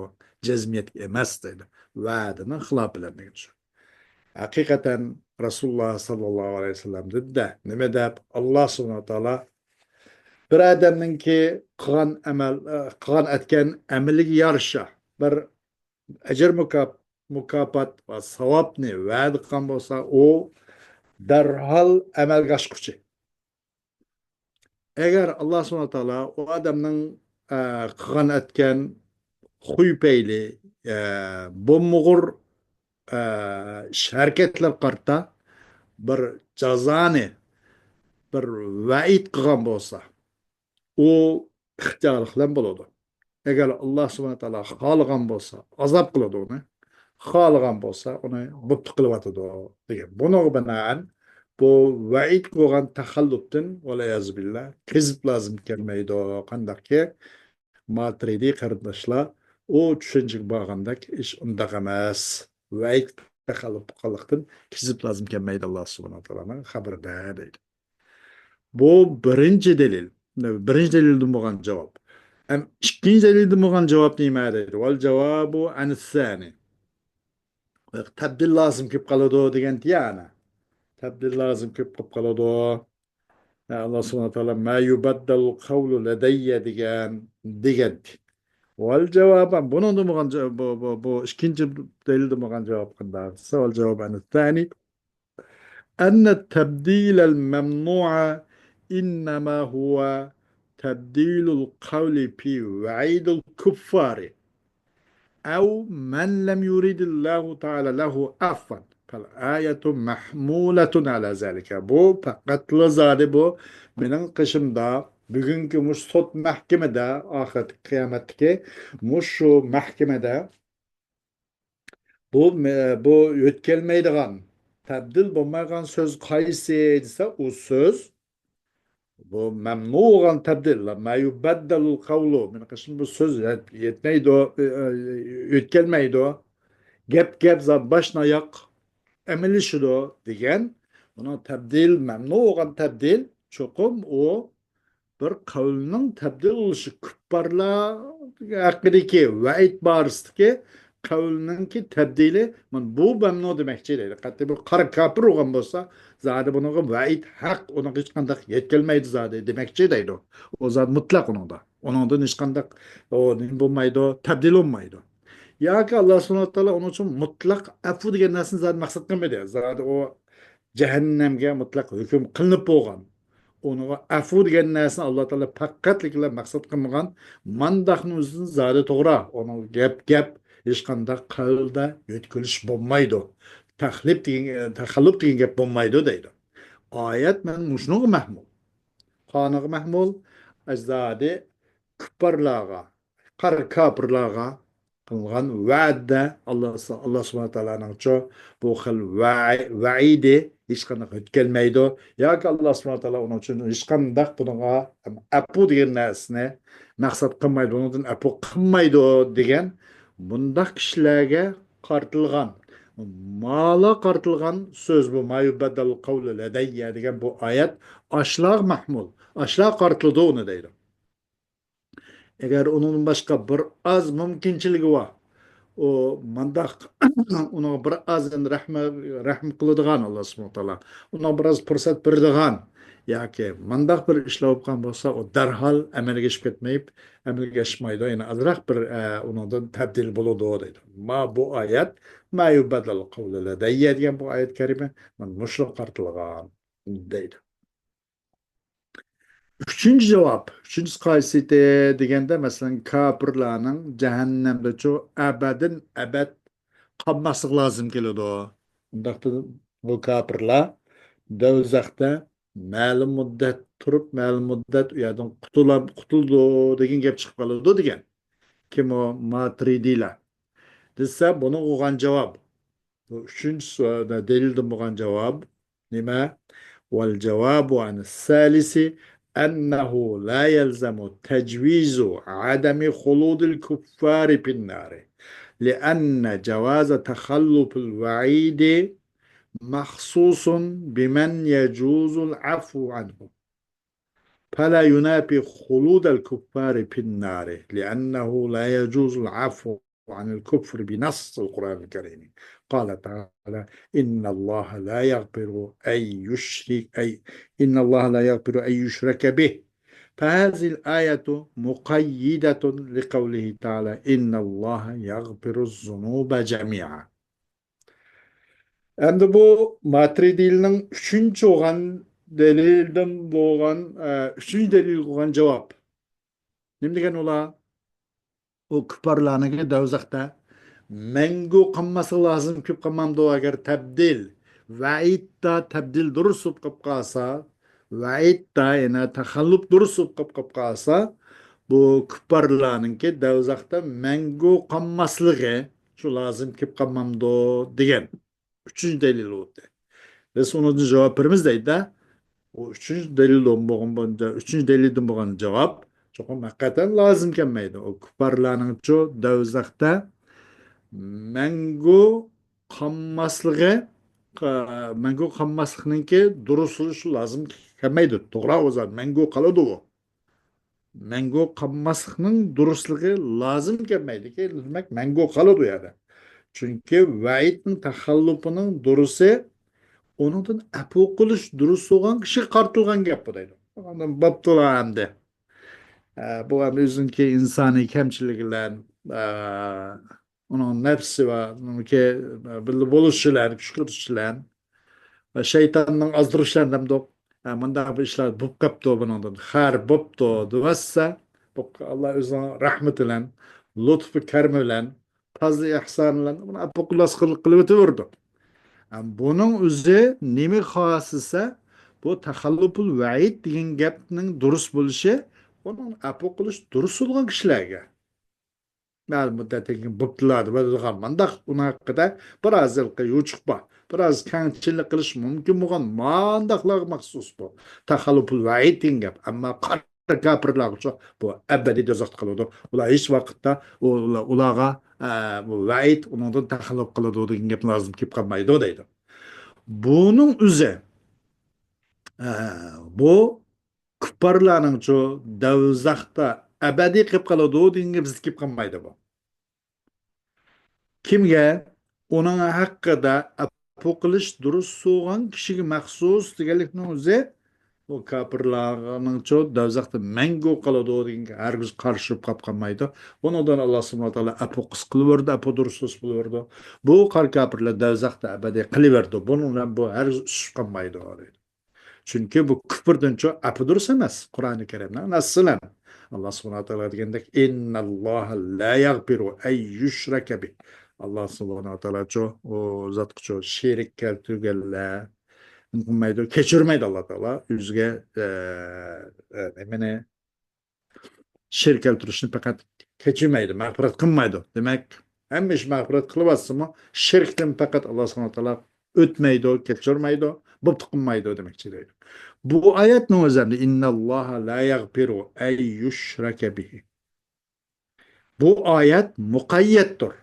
جەزمىيەتكە ئەمەس دەيدۇ. ۋەدىنىڭ خىلاپى بىلەن دېگەن شۇ. ھەقىقەتەن رەسۇلۇللا ساللاللاھۇ ئەلەيھى ۋەسەللەم دېدى-دە، نېمە دەپ، ئاللا سۇبھانەھۇ ۋە تائالا بىر ئادەمنىڭكى قىلغان ئەمەل، قىلغان ئەتكەن ئەمىلىگە يارىشا بىر ئەجىر مۇكاپ-، مۇكاپات ۋە ساۋابنى ۋەدە قىلغان بولسا، ئۇ دەرھال ئەمەلگە ئاشقۇچى. ئەگەر ئاللا سۇبھانەھۇ ۋە تائالا ئۇ ئادەمنىڭ، ئە، قىلغان ئەتكەن خۇي پەيلى، ئە، بولمىغۇر، ئە، ئىش ھەرىكەتلەرگە قارىتا بىر جازانى، بىر ۋەئىد قىلغان بولسا، ئۇ ئىختىيارلىق بىلەن بولىدۇ. ئەگەر ئاللا سۇبھانەھۇ ۋە تائالا خالىغان بولسا، ئازاب قىلىدۇ ئۇنى. خالىغان بولسا، ئۇنى لۇتپى قىلىۋاتىدۇ دېگەن. بۇنىڭغا بىنائەن، بۇ ۋەئىد بولغان تەخەللۇپتىن، ۋەلئىيازۇ بىللا، كېزىپ لازىم كەلمەيدۇ. قانداقكى، ماترىدىي قېرىنداشلار، ئۇ چۈشەنچىگە بارغاندەك ئىش ئۇنداق ئەمەس. ۋەئىد تەخەللۇپ قىلغانلىقتىن كېزىپ لازىم كەلمەيدۇ ئاللا سۇبھانەھۇ ۋە تائالانىڭ خەبىرىدە دەيدۇ. بۇ بىرىنچى دەلىل. بىرىنچى دەلىلدىن بولغان جاۋاب. ئەم، ئىككىنچى دەلىلدىن بولغان جاۋاب نېمە دەيدۇ؟ ۋەل جاۋابۇ ئەنىسسانى. تەبدىل لازىم كېلىپ قالىدۇ دېگەنتى يا ئەنە. تەبدىل لازىم كېلىپ قالىدۇ. يا ئاللا سۇبھانەھۇ ۋە تائالا، ما يۇبەددەل قەۋلۇ لەدەييە دېگەن، دېگەنتى. ۋەل جاۋاب، بۇنىڭدىن بولغان جا-، بۇ، بۇ، بۇ ئىككىنچى دەلىلدىن بولغان جاۋاب قانداق دېسە، ۋەل جاۋاب ئەنىسسانى. أن التبديل الممنوع إنما هو تبديل القول في وعيد الكفار أو من لم يرد الله تعالى له عفوا فالآية محمولة على ذلك. بۇ پەقەتلا زادى بۇ مېنىڭ قېشىمدا بۈگۈنكى مۇشۇ سوت مەھكىمىدە، ئاخىرەتتىكى قىيامەتتىكى مۇشۇ مەھكىمىدە بۇ، بۇ يۆتكەلمەيدىغان، تەبدىل بولمايدىغان سۆز قايسى دېسە، ئۇ سۆز، بۇ مەمنۇ بولغان تەبدىل، ما يۇبەددەلۇل قەۋلۇ، مېنىڭ قېشىمدا بۇ سۆز يەت-، يەتمەيدۇ، ئۆ-، ئۆ-، يۆتكەلمەيدۇ، گەپ گەپ زادى باشنا ياق، ئەمەلىيلىشىدۇ دېگەن، بۇنىڭ تەبدىل، مەمنۇ بولغان تەبدىل، چوقۇم ئۇ بىر قەۋلنىڭ تەبدىل بولۇشى، كۇپپارلار ھەققىدىكى ۋەئىد بارىسىدىكى قەۋلنىڭكى تەبدىلى، مانا بۇ مەمنۇ دېمەكچى دەيدۇ. قەتئىي بىر قارا كاپىر بولغان بولسا، زادى بۇنىڭغا ۋەئىد ھەق، ئۇنىڭغا ھېچقانداق يەتكەلمەيدۇ زادى دېمەكچى دەيدۇ. ئۇ زادى مۇتلەق ئۇنىڭدا. ئۇنىڭدىن ھېچقانداق، ئۇ نېمە بولمايدۇ، تەبدىل بولمايدۇ. ياكى ئاللا سۇبھانەھۇ ۋە تائالا ئۇنىڭ ئۈچۈن مۇتلەق ئەپۇ دېگەن نەرسىنى زادى مەقسەت قىلمىدى. زادى ئۇ جەھەننەمگە مۇتلەق ھۆكۈم قىلىنىپ بولغان. ئۇنىڭغا ئەپۇ دېگەن نەرسىنى ئاللا تائالا پەقەتلىكلا مەقسەت قىلمىغان. مانداقنى ئۆزىدىن زادى توغرا. ئۇنىڭ گەپ، گەپ، ھېچقانداق قەۋلدە يۆتكىلىش بولمايدۇ. تەخلىپ دېگەن، تەخەللۇپ دېگەن گەپ بولمايدۇ دەيدۇ. ئايەت مانا مۇشۇنىڭغا مەھمۇل. قانىغا مەھمۇل، ئەجدادى كۇپپارلارغا، قارا كاپىرلارغا قىلغان ۋەدە، ئاللا، ئاللا سۇبھانەھۇ تائالانىڭچۇ بۇ خىل ۋەئى-، ۋەئىدى ھېچقانداق يۆتكەلمەيدۇ. ياكى ئاللا سۇبھانەھۇ تائالا ئۇنىڭ ئۈچۈن ھېچقانداق بۇنىڭغا ئەپۇ دېگەن نەرسىنى مەقسەت قىلمايدۇ، ئۇنىڭدىن ئەپۇ قىلمايدۇ دېگەن بۇنداق كىشىلەرگە قارىتىلغان، مالا قارىتىلغان سۆز بۇ. ما يبدل القول لدي دېگەن بۇ ئايەت ئاشۇلارغا مەھمۇل، ئاشۇلارغا قارىتىلىدۇ ئۇنى دەيدۇ. ئەگەر ئۇنىڭدىن باشقا بىر ئاز مۇمكىنچىلىكى بار، ئۇ مانداق ئۇنىڭغا بىر ئاز ئەمدى رەھمە، رەھىم قىلىدىغان ئاللا سۇبھانەھۇ تائالا، ئۇنىڭغا بىر ئاز پۇرسەت بېرىدىغان ياكى مانداق بىر ئىشلار بولۇپ قالغان بولسا، ئۇ دەرھال ئەمەلگە ئېشىپ كەتمەيدۇ، ئەمەلگە ئېشىپمايدۇ، يەنە ئازراق بىر، ئە، ئۇنىڭدىن تەبدىل بولىدۇ دەيدۇ. ما بۇ ئايەت، ما يبدل القول لدي دېگەن بۇ ئايەت كەرىمە مانا مۇشۇلارغا قارىتىلغان دەيدۇ. ئۈچىنچى جاۋاب، ئۈچىنچىسى قايسى دېگەندە، مەسىلەن، كاپىرلارنىڭ جەھەننەمدىچۇ ئەبەدىن ئەبەد قالماسلىقى لازىم كېلىدۇ. ئۇنداقتا بۇ كاپىرلار دوزاختا مەلۇم مۇددەت تۇرۇپ، مەلۇم مۇددەت ئۇ يەردىن قۇتۇلا-، قۇتۇلىدۇ دېگەن گەپ چىقىپ قالىدۇ دېگەن. كىم ئۇ؟ ماترىدىيلار. دېسە، بۇنىڭغا بولغان جاۋاب. بۇ ئۈچىنچى سوئال، دەلىلدىن بولغان جاۋاب نېمە؟ والجواب عن الثالث أنه لا يلزم تجويز عدم خلود الكفار في النار، لأن جواز تخلف الوعيد مخصوص بمن يجوز العفو عنه، فلا ينافي خلود الكفار في النار، لأنه لا يجوز العفو عن الكفر بنص القرآن الكريم. قال تعالى: إن الله لا يغفر أن يشرك، أي، إن الله لا يغفر أن يشرك به. فهذه الآية مقيدة لقوله تعالى: إن الله يغفر الذنوب جميعا. ئەمدى بۇ ماترىدىيلىنىڭ ئۈچىنچى بولغان دەلىلدىن بولغان، ئە، ئۈچىنچى دەلىل بولغان جاۋاب. نېمە دېگەن ئۇلار؟ ئۇ كۇپپارلارنىڭكى دوزاختا مەڭگۈ قالماسلىقى لازىم كېلىپ قالمامدۇ؟ ئەگەر تەبدىل، ۋەئىدتا تەبدىل دۇرۇس بولۇپ قېلىپ قالسا، ۋەئىدتا يەنە تەخەللۇپ دۇرۇس بولۇپ قېلىپ قالسا، بۇ كۇپپارلارنىڭكى دوزاختا مەڭگۈ قالماسلىقى شۇ لازىم كېلىپ قالمامدۇ دېگەن. ئۈچىنچى دەلىل بولدى. بىز ئۇنىڭدىن جاۋاب بېرىمىز دەيدۇ. ئۇ ئۈچىنچى دەلىل بولغان، ئۈچىنچى دەلىلدىن بولغان جاۋاب چوقۇم ھەقىقەتەن لازىم كەلمەيدۇ. ئۇ كۇپپارلارنىڭچۇ دوزاختا مەڭگۈ قالماسلىقى، مەڭگۈ قالماسلىقنىڭكى دۇرۇس بولۇشى لازىم كەلمەيدۇ. توغرا، ئۇ زادى مەڭگۈ قالىدۇ ئۇ. مەڭگۈ قالماسلىقنىڭ دۇرۇسلۇقى لازىم كەلمەيدۇكى، دېمەك، مەڭگۈ قالىدۇ يەنە. چۈنكى ۋەئىدنىڭ تەخەللۇپىنىڭ دۇرۇسى ئۇنىڭدىن ئەپۇ قىلىش دۇرۇس بولغان كىشىگە قارىتىلغان گەپ بۇ دەيدۇ. ئاندىن بوپتۇلا ئەمدى. ئە، بۇ ئەمدى ئۆزىنىڭكى ئىنسانىي كەمچىلىكى بىلەن، ئە، ئۇنىڭ نەپسى بار، ئۇنىڭكى بىللە بولۇشى بىلەن، كۈچ قىلىشى بىلەن ۋە شەيتاننىڭ ئازدۇرۇشلىرى دەمدۇق. ھە، مۇنداق بىر ئىشلار بولۇپ قاپتۇ بۇنىڭدىن. خەير بوپتۇ دېۋەتسە، بۇ ئاللا ئۆزىنىڭ رەھمىتى بىلەن، لۇتپى كەرىمى بىلەن، پەزلى ئېھسانى بىلەن بۇنى ئەپۇ قىلىۋېتىۋېرىدۇ. ھە، بۇنىڭ ئۆزى نېمە خاس دېسە، بۇ تەخەللۇپۇل ۋەئىد دېگەن گەپنىڭ دۇرۇس بولۇشى، ئۇنىڭ ئەپۇ قىلىش دۇرۇس بولغان كىشىلەرگە. مەلۇم مۇددەتتىن كېيىن بوپتۇلا دەپ بولىدىغان مانداق، ئۇنىڭ ھەققىدە بىر ئاز ھېلىقى يوچۇق بار، بىر ئاز كەڭچىللىك قىلىش مۇمكىن بولغان مانداقلارغا مەخسۇس بۇ تەخەللۇپۇل ۋەئىد دېگەن گەپ. ئەمما قارا كاپىرلارغىچۇ بۇ ئەبەدىي دوزاختا قالىدۇ. ئۇلار ھېچ ۋاقىتتا ئۇ-، ئۇلارغا، ئە، بۇ ۋەئىد ئۇنىڭدىن تەخەللۇپ قىلىدۇ دېگەن گەپ لازىم كېلىپ قالمايدۇ دەيدۇ. بۇنىڭ ئۆزى، ئە، بۇ كۇپپارلارنىڭچۇ دوزاختا ئەبەدىي قېلىپ قالىدۇ دېگەن گەپ بىزدە كېلىپ قالمايدۇ بۇ. كىمگە؟ ئۇنىڭ ھەققىدە ئەپۇ قىلىش دۇرۇس سۇغان كىشىگە مەخسۇس دېگەنلىكنىڭ ئۆزى، بۇ كاپىرلارنىڭچۇ دوزاختا مەڭگۈ قالىدۇ دېگەنگە ھەرگىز قارشى تۇرۇپ قاپ قالمايدۇ. بۇنىڭدىن ئاللا سۇبھانەھۇ ۋە تائالا ئەپۇ قىس قىلىۋېرىدۇ، ئەپۇ دۇرۇس قىلىۋېرىدۇ. بۇ قارا كاپىرلار دوزاختا ئەبەدىي قېلىۋېرىدۇ. بۇنىڭ بىلەن بۇ ھەرگىز ئۇسۇشۇپ قالمايدۇ دەيدۇ. چۈنكى بۇ كۇپۇردىنچۇ ئەپۇ دۇرۇس ئەمەس. قۇرئانى كەرىمنىڭ نەسسى بىلەن ئاللا سۇبھانەھۇ ۋە تائالا دېگەندەك، «إن الله لا يغفر أن يشرك به». ئاللا سۇبھانەھۇ ۋە تائالاچۇ، ئۇ زاتقىچۇ شېرىك كەلتۈرگەنلەر قىلمايدۇ، كەچۈرمەيدۇ ئاللا تائالا. ئۆزىگە، ئە، ئە، نېمىنى، شېرىك كەلتۈرۈشنى پەقەت كەچۈرمەيدۇ، مەغپىرەت قىلمايدۇ. دېمەك، ھەممە ئىش مەغپىرەت قىلىۋاتسىمۇ، شېرىكتىن پەقەت ئاللا سۇبھانەھۇ ۋە تائالا ئۆتمەيدۇ، كەچۈرمەيدۇ، بوپتۇ قىلمايدۇ دېمەكچى دەيدۇ. بۇ ئايەتنىڭ ئۆزى ئەمدى، «إن الله لا يغفر أن يشرك به». بۇ ئايەت مۇقەييەتتۇر.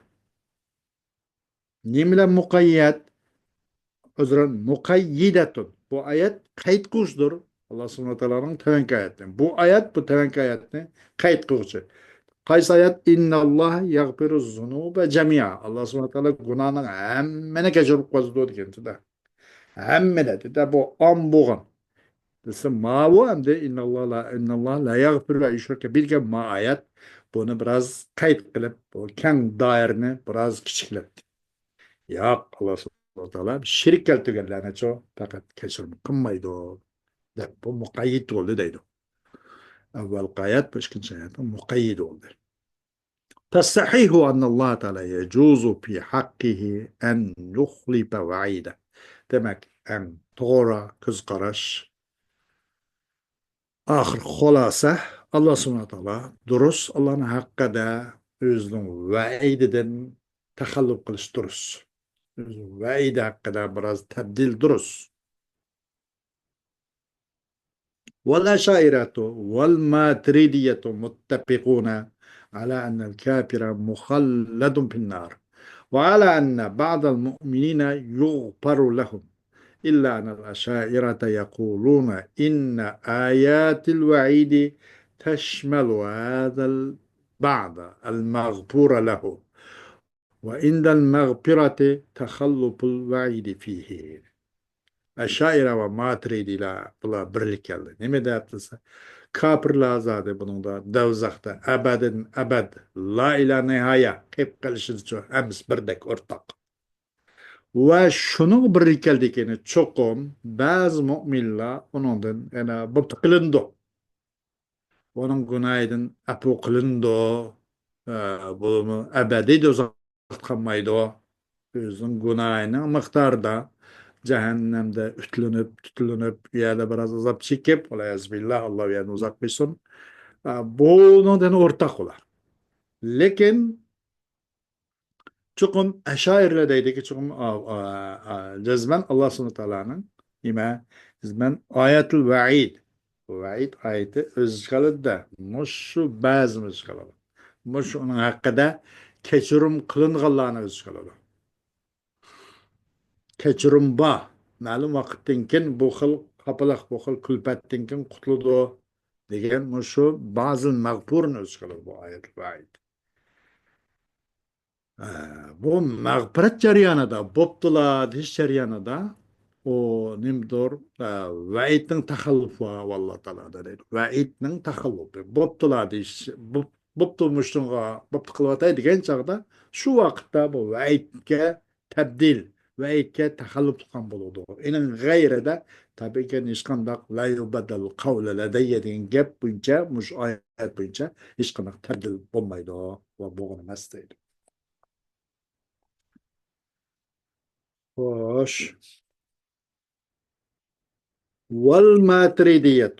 نېمە بىلەن مۇقەييەت؟ ئۆزرەن، مۇقەييىدەتۇن. بۇ ئايەت قەيت قىلغۇچىدۇر. ئاللا سۇبھانەھۇ ۋە تائالانىڭ تۆۋەنكى ئايەتنى. بۇ ئايەت، بۇ تۆۋەنكى ئايەتنى قەيت قىلغۇچى. قايسى ئايەت؟ «إن الله يغفر الذنوب جميعا». ئاللا سۇبھانەھۇ ۋە تائالا گۇناھنىڭ ھەممىنى كەچۈرۈپ قويىدۇ دېگەن تېدە. ھەممىنى دېدى. بۇ ئام بولغان. دېسە، ماۋۇ ئەمدى «إن الله لا، إن الله لا يغفر أن يشرك به» دېگەن ما ئايەت. بۇنى بىراز قەيت قىلىپ، بۇ كەڭ دائىرىنى بىراز كىچىكلەتتى. ياق، ئاللا سۇبھانەھۇ ۋە تائالا شېرىك كەلتۈرگەنلەرنىچۇ پەقەت كەچۈرۈم قىلمايدۇ، دەپ بۇ مۇقەييىت بولدى دەيدۇ. ئەۋۋەلقى ئايەت، بۇ ئىككىنچى ئايەت مۇقەييىت بولدى. فالصحيح أن الله تعالى يجوز في حقه أن يخلف وعيده. دېمەك، ئەڭ توغرا كۆز قاراش، ئاخىر خۇلاسە، ئاللا سۇبھانەھۇ ۋە تائالا دۇرۇس ئاللانىڭ ھەققىدە ئۆزىنىڭ ۋەئىدىدىن تەخەللۇپ قىلىش دۇرۇس. ئۆزىنىڭ ۋەئىدى ھەققىدە بىراز تەبدىل دۇرۇس. والأشاعرة والماتريدية متفقون على أن الكافر مخلد في النار، وعلى أن بعض المؤمنين يغفر لهم، إلا أن الأشاعرة يقولون إن آيات الوعيد تشمل هذا البعض المغفور له، وعند المغفرة تخلف الوعيد فيه. ئەشائىرە ۋە ماتۇرىدىيلار بۇلار بىرلىك كەلدى. نېمە دەپ دېسە، كاپىرلار زادى بۇنىڭدا دوزاختا ئەبەدىن ئەبەد، لا ئىلا نىھايە قېلىپ قېلىشىدىچۇ، ھەممىسى بىردەك ئورتاق. ۋە شۇنىڭ بىرلىك كەلدىكىنى چوقۇم بەزى مۆمىنلار ئۇنىڭدىن يەنە بۇپتۇ قىلىنىدۇ. ئۇنىڭ گۇناھىدىن ئەپۇ قىلىنىدۇ. ئە، بۇمۇ ئەبەدىي دوزاختا قالمايدۇ. ئۆزىنىڭ گۇناھىنىڭ مىقدارىدا جەھەننەمدە ئۈتلىنىپ، تۈتۈلۈنۈپ، ئۇ يەردە بىراز ئازاب چېكىپ، ۋەلىيەزۇبىللا، ئاللا ئۇ يەردىن ئۇزاق قىلسۇن. ئە، بۇنىڭدىن ئورتاق ئۇلار. لېكىن چوقۇم ئەشائىرىلەر دەيدىكى، چوقۇم، ئا، ئا، ئا، جەزمەن ئاللا سۇبھانەھۇ تائالانىڭ نېمە، جەزمەن ئايەتۇل ۋەئىد، ۋەئىد ئايىتى ئۆز ئىچىگە ئالىدۇ-دە، مۇشۇ بەزىنى ئۆز ئىچىگە ئالىدۇ. مۇشۇ ئۇنىڭ ھەققىدە كەچۈرۈم قىلىنغانلارنى ئۆز ئىچىگە ئالىدۇ. كەچۈرۈم بار. مەلۇم ۋاقىتتىن كېيىن بۇ خىل خاپىلىق، بۇ خىل كۈلپەتتىن كېيىن قۇتۇلىدۇ دېگەن مۇشۇ بەزىل مەغپۇرنى ئۆز ئىچىگە ئالىدۇ بۇ ئايەتۇل ۋەئىد. ئە، بۇ مەغپىرەت جەريانىدا، بوپتۇلا دېيىش جەريانىدا، ئۇ نېمىدۇر، ئە، ۋەئىدنىڭ تەخەللۇپى بار، ئاللا تائالادا دەيدۇ. ۋەئىدنىڭ تەخەللۇپى. بوپتۇلا دېيىش، بوپ-، بوپتۇ مۇشۇنىڭغا، بوپتۇ قىلىۋاتاي دېگەن چاغدا، شۇ ۋاقىتتا بۇ ۋەئىدكە تەبدىل، ۋەئىدكە تەخەللۇپ قىلغان بولىدۇ. ئېنىڭ غەيرىدە، تەبىئىيكى، ھېچقانداق لا يۇبەددەل قەۋلۇ لەدەييە دېگەن گەپ بويىچە، مۇشۇ ئايەت بويىچە ھېچقانداق تەبدىل بولمايدۇ ۋە بولغان ئەمەس دەيدۇ. خوش. والماتريدية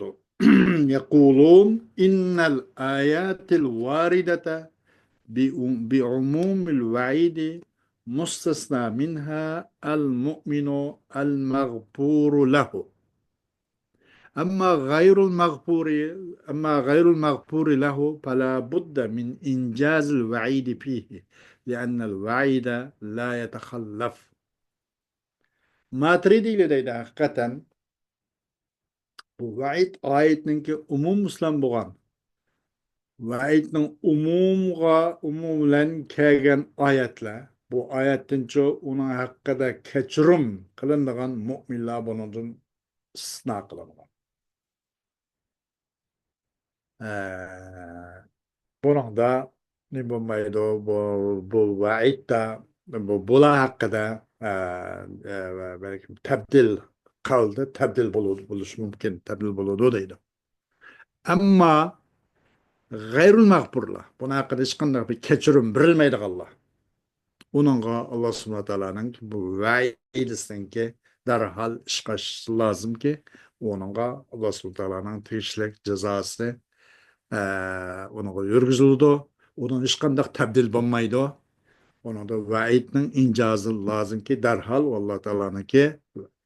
يقولون إن الآيات الواردة بأم-، بعموم الوعيد مستثنى منها المؤمن المغفور له. أما غير المغفور، أما غير المغفور له فلا بد من إنجاز الوعيد فيه، لأن الوعيد لا يتخلف. ماترىدىيلار دەيدۇ، ھەقىقەتەن بۇ ۋەئىد ئايەتنىڭكى ئومۇم ئىسلام بولغان، ۋەئىدنىڭ ئومۇمغا، ئومۇم بىلەن كەلگەن ئايەتلەر، بۇ ئايەتتىنچۇ ئۇنىڭ ھەققىدە كەچۈرۈم قىلىنىدىغان مۆمىنلەر بۇنىڭدىن ئىستىسنا قىلىنغان. ئە، بۇنىڭدا نېمە بولمايدۇ؟ بۇ، بۇ ۋەئىدتە، بۇ، بۇلار ھەققىدە، ئە، ئە، بەلكىم تەبدىل قالدى، تەبدىل بولۇ-، بولۇشى مۇمكىن، تەبدىل بولىدۇ دەيدۇ. ئەمما غەيرۇل مەغپۇرلار، بۇنىڭ ھەققىدە ھېچقانداق بىر كەچۈرۈم بېرىلمەيدىغانلار، ئۇنىڭغا ئاللا سۇبھانەھۇ ۋە تائالانىڭ بۇ ۋەئىدىسىنىڭكى دەرھال ئىشقا ئاشىشى لازىمكى، ئۇنىڭغا ئاللا سۇبھانەھۇ ۋە تائالانىڭ تېگىشلىك جازاسى، ئە، ئۇنىڭغا يۈرگۈزۈلىدۇ. ئۇنىڭ ھېچقانداق تەبدىل بولمايدۇ. ئۇنىڭدا ۋەئىدنىڭ ئىنجازى لازىمكى، دەرھال ئاللا تائالانىڭكى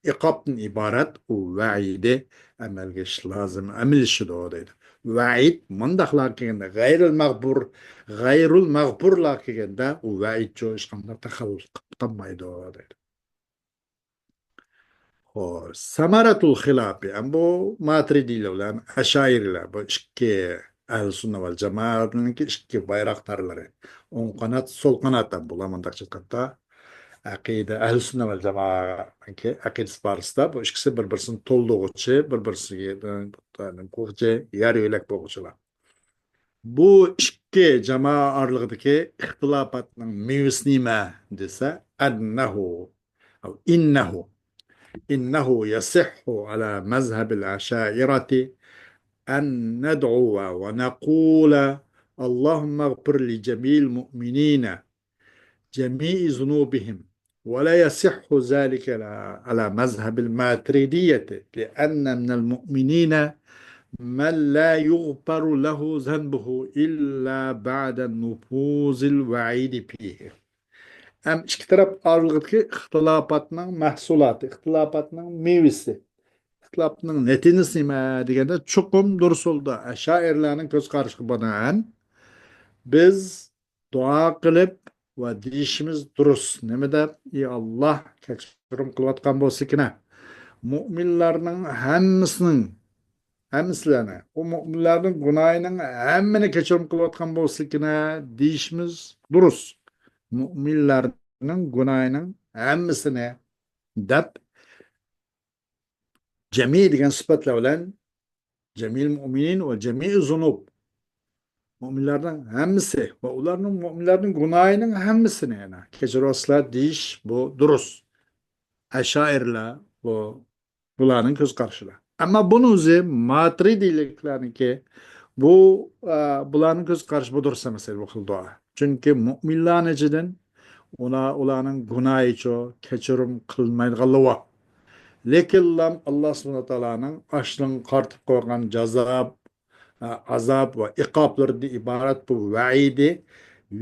ئىقابتىن ئىبارەت ئۇ ۋەئىدى ئەمەلگە ئېشىش لازىم، ئەمەللىشىدۇ دەيدۇ. ۋەئىد مۇنداقلار كەلگەندە، غەيرىل مەغبۇر، غەيرۇل مەغبۇرلار كەلگەندە، ئۇ ۋەئىدچۇ ھېچقانداق تەخەللۇپ قىلىپ قالمايدۇ دەيدۇ. خوش، سەمەرەتۇل خىلاپى، ئەم بۇ ماتۇرىدىيلەر بىلەن ئەشائىرىلەر، بۇ ئىككى ئەھلى سۈننە ۋەل جامائەتنىڭكى ئىككى بايراقدارلىرى، ئوڭ قانات، سول قانات، ئەم بۇلار مۇنداقچە ئېيتقاندا، ئەقىدە، ئەھلى سۈننە ۋەل جامائەنىڭكى ئەقىدىسى بارىسىدا بۇ ئىككىسى بىر-بىرسىنى تولدۇرغۇچى، بىر-بىرسىگە، يار يۆلەك بولغۇچىلار. بۇ ئىككى جامائە ئارىلىقىدىكى ئىختىلاپاتنىڭ مېۋىسى نېمە دېسە، ئەننەھۇ، ئەۋ ئىننەھۇ، ئىننەھۇ يەسىھھۇ ئەلا مەزھەبىل ئەشائىرەتى ئەن نەدئۇۋە ۋە نەقۇلە، اللهم اغفر لجميع المؤمنين جميع ذنوبهم، ولا يصح ذلك على مذهب الماتريدية، لأن من المؤمنين من لا يغفر له ذنبه إلا بعد نفوذ الوعيد فيه. ئەم ئىككى تەرەپ ئارىلىقىدىكى ئىختىلاپاتنىڭ مەھسۇلاتى، ئىختىلاپاتنىڭ مېۋىسى، ئىختىلاپنىڭ نەتىجىسى نېمە دېگەندە، چوقۇم دۇرۇس يولدا ئەشائىرلارنىڭ كۆز قارىشىغا بىنائەن بىز دۇئا قىلىپ ۋە دېيىشىمىز دۇرۇس. نېمە دەپ؟ ئى ئاللا، كەچۈرۈم قىلىۋاتقان بولسىكىنە، مۇئمىنلارنىڭ ھەممىسىنىڭ، ھەممىسىلەرنى، ئۇ مۇئمىنلارنىڭ گۇناھىنىڭ ھەممىنى كەچۈرۈم قىلىۋاتقان بولسىكىنە دېيىشىمىز دۇرۇس. مۇئمىنلارنىڭ گۇناھىنىڭ ھەممىسىنى دەپ، جەمىئى دېگەن سۈپەتلەر بىلەن جەمىئىل مۇئمىنىن ۋە جەمىئىز زۇنۇب. مۇئمىنلارنىڭ ھەممىسى ۋە ئۇلارنىڭ، مۇئمىنلارنىڭ گۇناھىنىڭ ھەممىسىنى يەنە كەچۈرۈۋاتىسىلەر دېيىش، بۇ دۇرۇس. ئەشائىرلار بۇ، بۇلارنىڭ كۆز قارىشىدا. ئەمما بۇنىڭ ئۆزى ماترىدىيلىكلەرنىڭكى، بۇ، ئە، بۇلارنىڭ كۆز قارىشى بۇ دۇرۇس ئەمەس ئىدى، بۇ خىل دۇئا. چۈنكى مۇئمىنلارنىڭ ئىچىدىن ئۇلار، ئۇلارنىڭ گۇناھىچۇ كەچۈرۈم قىلمايدىغانلىقى بار. لېكىنلا ئاللا سۇبھانەھۇ ۋە تائالانىڭ ئاشلىڭ قارىتىپ قويغان جازا، ئازاب ۋە ئىقابلىرىدىن ئىبارەت بۇ ۋەئىدى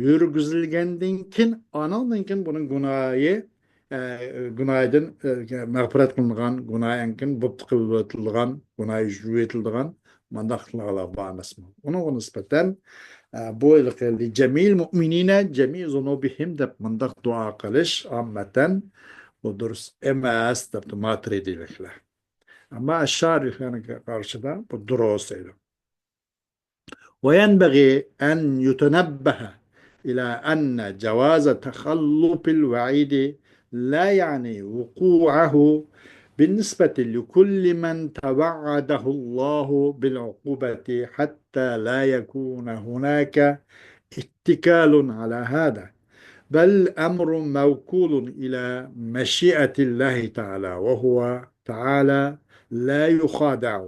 يۈرگۈزۈلگەندىن كېيىن، ئانىڭدىن كېيىن بۇنىڭ گۇناھى، ئە، گۇناھىدىن، ئە، مەغپىرەت قىلىنغان، گۇناھى ئەنكىن بۇپتى قىلىۋېتىلىدىغان، گۇناھى يۇيۇۋېتىلىدىغان مانداق بار ئەمەسمۇ؟ ئۇنىڭغا نىسبەتەن، ئە، بۇ ھېلىقى لىجەمىئىل مۇئمىنىنە جەمىئى زۇنۇبىھىم دەپ مۇنداق دۇئا قىلىش ئاممەتەن بۇ دۇرۇس ئەمەس دەپتۇ ماترىدىيلىكلەر. ئەمما ئەششارىيلارنىڭ قارىشىدا بۇ دۇرۇس دەيدۇ. وينبغي أن يتنبه إلى أن جواز تخلف الوعيد لا يعني وقوعه بالنسبة لكل من توعده الله بالعقوبة حتى لا يكون هناك اتكال على هذا، بل الأمر موكول إلى مشيئة الله تعالى، وهو تعالى لا يخادع.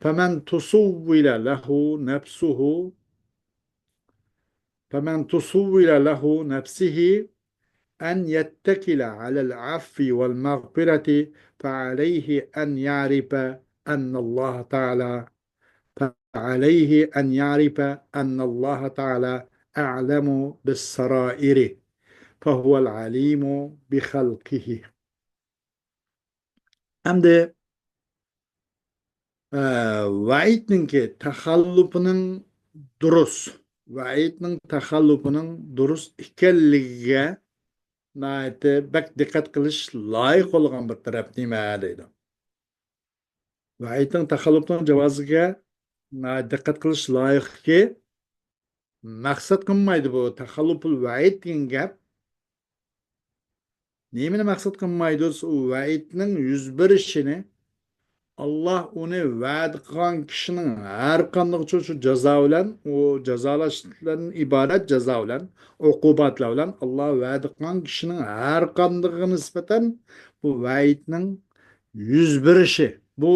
فمن تسول له نفسه، فمن تسول له نفسه أن يتكل على العفو والمغفرة، فعليه أن يعرف أن الله تعالى، فعليه أن يعرف أن الله تعالى أعلم بالسرائر، فهو العليم بخلقه. ئەمدى، ئە، ۋەئىدنىڭكى تەخەللۇپىنىڭ دۇرۇس، ۋەئىدنىڭ تەخەللۇپىنىڭ دۇرۇس ئىكەنلىكىگە ناھايىتى بەك دىققەت قىلىش لايىق بولغان بىر تەرەپ نېمە دەيدۇ؟ ۋەئىدنىڭ تەخەللۇپىنىڭ جاۋازىگە ناھايىتى دىققەت قىلىش لايىقكى، مەقسەت قىلمايدۇ بۇ تەخەللۇپۇل ۋەئىد دېگەن گەپ. نېمىنى مەقسەت قىلمايدۇ؟ ئۇ ۋەئىدنىڭ يۈز بېرىشىنى، ئاللا ئۇنى ۋەدە قىلغان كىشىنىڭ ھەر قاندىقىچۇ شۇ جازا بىلەن، ئۇ جازالاشتىن ئىبارەت جازا بىلەن، ئوقۇباتلار بىلەن ئاللا ۋەدە قىلغان كىشىنىڭ ھەر قاندىقىغا نىسبەتەن بۇ ۋەئىدنىڭ يۈز بېرىشى، بۇ،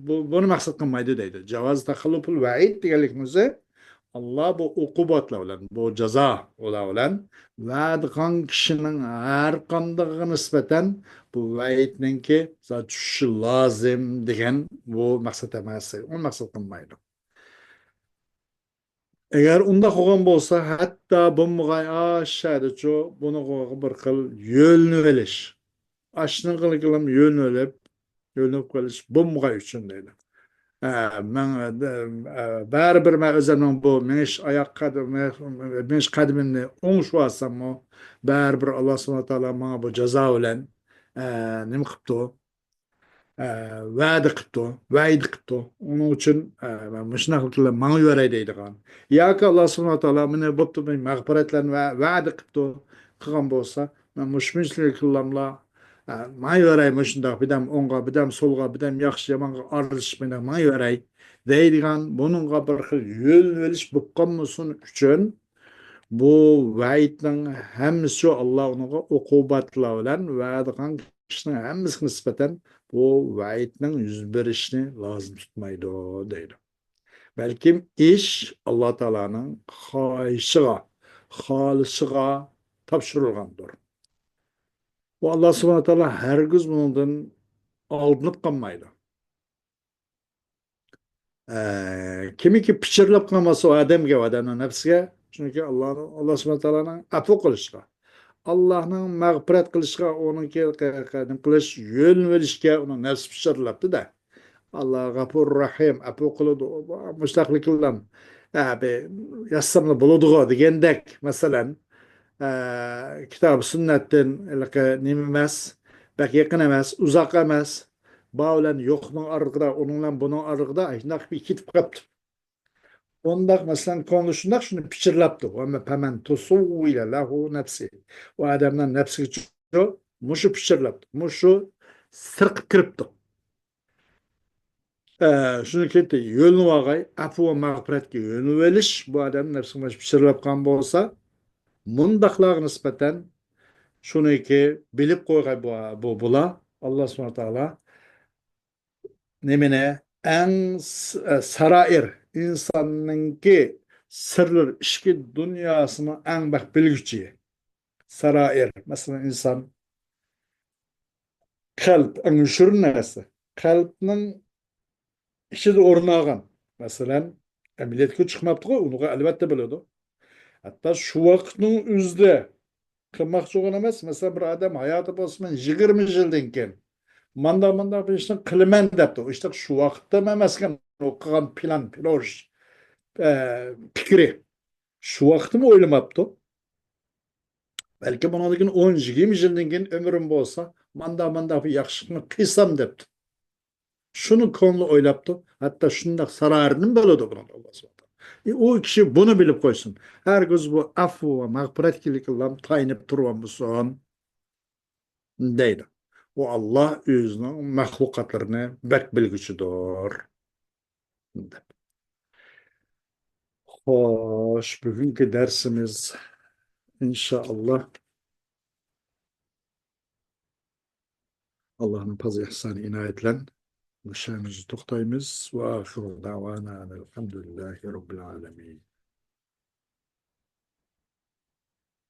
بۇ، بۇنى مەقسەت قىلمايدۇ دەيدۇ. جاۋاز تەخەللۇپۇل ۋەئىد دېگەنلىكنىڭ ئۆزى ئاللا بۇ ئوقۇباتلار بىلەن، بۇ جازا ئۇلار بىلەن ۋەدە قىلغان كىشىنىڭ ھەر قاندىقىغا نىسبەتەن بۇ ۋەئىدنىڭكى چۈشۈشى لازىم دېگەن بۇ مەقسەت ئەمەس. ئۇ مەقسەت قىلمايدۇ. ئەگەر ئۇنداق بولغان بولسا، ھەتتا بولمىغاي ئاشۇ يەردىچۇ بۇنىڭغا بىر خىل يۆلىنىۋېلىش. ئاشۇنىڭغىلا يۆلىنىۋېلىپ، يۆلىنىپ قېلىش بولمىغاي ئۈچۈن دەيدۇ. ئە، مەن، ئە، بەرىبىر مەن ئۆزۈمنىڭ بۇ مېڭىش ئاياق قەدىمى، مېڭىش قەدىمىمنى ئوڭشىۋالساممۇ، بەرىبىر ئاللا سۇبھانەھۇ ۋە تائالا ماڭا بۇ جازا بىلەن، ئە، نېمە قىپتۇ؟ ئە، ۋەدە قىپتۇ، ۋەئىدە قىپتۇ. ئۇنىڭ ئۈچۈن، ئە، مەن مۇشۇنداق قىلىپ ماڭىۋېرەي دەيدىغان. ياكى ئاللا سۇبھانەھۇ ۋە تائالا مېنى بوپتۇ، مەن مەغپىرەتلەن ۋە ۋەدە قىپتۇ، قىلغان بولسا، مەن مۇشۇ مۇشۇنچىلىك قىلاملا، ئە، ماڭىۋېرەي مۇشۇنداق، بىردەم ئوڭغا، بىردەم سولغا، بىردەم ياخشى يامانغا ئارىلىشىپ مەن ماڭىۋېرەي دەيدىغان، بۇنىڭغا بىر خىل يۆلىنىۋېلىش بولۇپ قالمىسۇن ئۈچۈن، بۇ ۋەئىدنىڭ ھەممىسى شۇ، ئاللا ئۇنىڭغا ئوقۇبەتلەر بىلەن ۋەدە قىلغان كىشىنىڭ ھەممىسىگە نىسبەتەن بۇ ۋەئىدنىڭ يۈز بېرىشىنى لازىم تۇتمايدۇ دەيدۇ. بەلكىم ئىش ئاللا تائالانىڭ خاھىشىغا، خالىشىغا تاپشۇرۇلغاندۇر. ئۇ ئاللا سۇبھانەھۇ ۋە تائالا ھەرگىز بۇنىڭدىن ئالدىنىپ قالمايدۇ. ئە، كىمكى پىچىرلاپ قالماسا ئۇ ئادەمگە، ئۇ ئادەمنىڭ نەپسىگە، چۈنكى ئاللا، ئاللا سۇبھانەھۇ ۋە تائالانىڭ ئەپۇ قىلىشىغا، ئاللانىڭ مەغپىرەت قىلىشىغا، ئۇنىڭكى ق-، ق-، نېمە قىلىش، يۆلىنىۋېلىشكە ئۇنىڭ نەپسى پىچىرلاپتۇ-دە. ئاللا غەپۇر رەھىم، ئەپۇ قىلىدۇ، مۇشتاقلىقلام، ئە، بى-، يازساملا بولىدىغۇ دېگەندەك، مەسىلەن، ئە، كىتاب سۈننەتتىن ھېلىقى نېمە ئەمەس، بەك يېقىن ئەمەس، ئۇزاق ئەمەس، بار بىلەن يوقنىڭ ئارىلىقىدا، ئۇنىڭ بىلەن بۇنىڭ ئارىلىقىدا شۇنداق بىر كېتىپ قاپتۇ. ئۇنداق، مەسىلەن، كۆڭلى شۇنداق، شۇنى پىچىرلاپتۇ. ۋە فەمەن تۇسۇۋۋىلە لەھۇ نەپسى. ئۇ ئادەمنىڭ نەپسىگە مۇشۇ پىچىرلاپتۇ. مۇشۇ سىرقىپ كىرىپتۇ. ئە، شۇنى كېتى يۆلىنىۋالغاي، ئەپۇ ۋە مەغپىرەتكە يۆلىنىۋېلىش، بۇ ئادەم نەپسىگە مۇشۇ پىچىرلاپ قالغان بولسا، مۇنداقلارغا نىسبەتەن شۇنىكى بىلىپ قويغاي بۇ، بۇ، بۇلار. ئاللا سۇبھانەھۇ ۋە تائالا نېمىنى؟ ئەڭ س-، ئە، سارائىر، ئىنساننىڭكى سىرلىرى، ئىچكى دۇنياسىنىڭ ئەڭ بەك بىلگۈچى. سارائىر، مەسىلەن، ئىنسان، قەلب، ئەڭ يوشۇرۇن نەرسە. قەلبنىڭ ئىچىدە ئورۇن ئالغان، مەسىلەن، ئەمەلىيەتكە چىقماپتىغۇ، ئۇنىڭغا ئەلۋەتتە بىلىدۇ. ھەتتا شۇ ۋاقىتنىڭ ئۆزىدە قىلماقچى بولغان ئەمەس. مەسىلەن، بىر ئادەم ھاياتى بولسا، مەن يىگىرمە يىلدىن كېيىن مانداق، مانداق بىر ئىشنى قىلىمەن دەپتۇ. ئۇ ئىشتە شۇ ۋاقىتتا ئەمەسكەن، ئۇ قىلغان پىلان، پىروژ، ئە، پىكرى. شۇ ۋاقىتتىمۇ ئويلىماپتۇ. بەلكى بۇنىڭدىن كېيىن ئون، يىگىرمە يىلدىن كېيىن ئۆمرۈم بولسا، مانداق، مانداق بىر ياخشىلىقنى قىلسام دەپتۇ. شۇنى كۆڭلى ئويلاپتۇ. ھەتتا شۇنداق سارارىنى بىلىدۇ بۇنىڭ ئاللا سۇبھانەھۇ ۋە تائالا. ئۇ كىشى بۇنى بىلىپ قويسۇن. ھەرگىز بۇ ئەفۇ ۋە مەغپىرەتكىلىكلام تايىنىپ تۇرۇۋالمىسۇن دەيدۇ. ئۇ ئاللا ئۆزىنىڭ مەخلۇقاتلىرىنى بەك بىلگۈچىدۇر. دەپ. خوش، بۈگۈنكى دەرسىمىز، ئىنشائاللا، ئاللانىڭ پازى ئېھسانى ئىنايەت بىلەن مۇشۇ يەرگىچە توختايمىز. ۋە ئاخىرۇ دەۋانا ئەنىل ھەمدۇلىللاھى رەببىل ئالەمىن.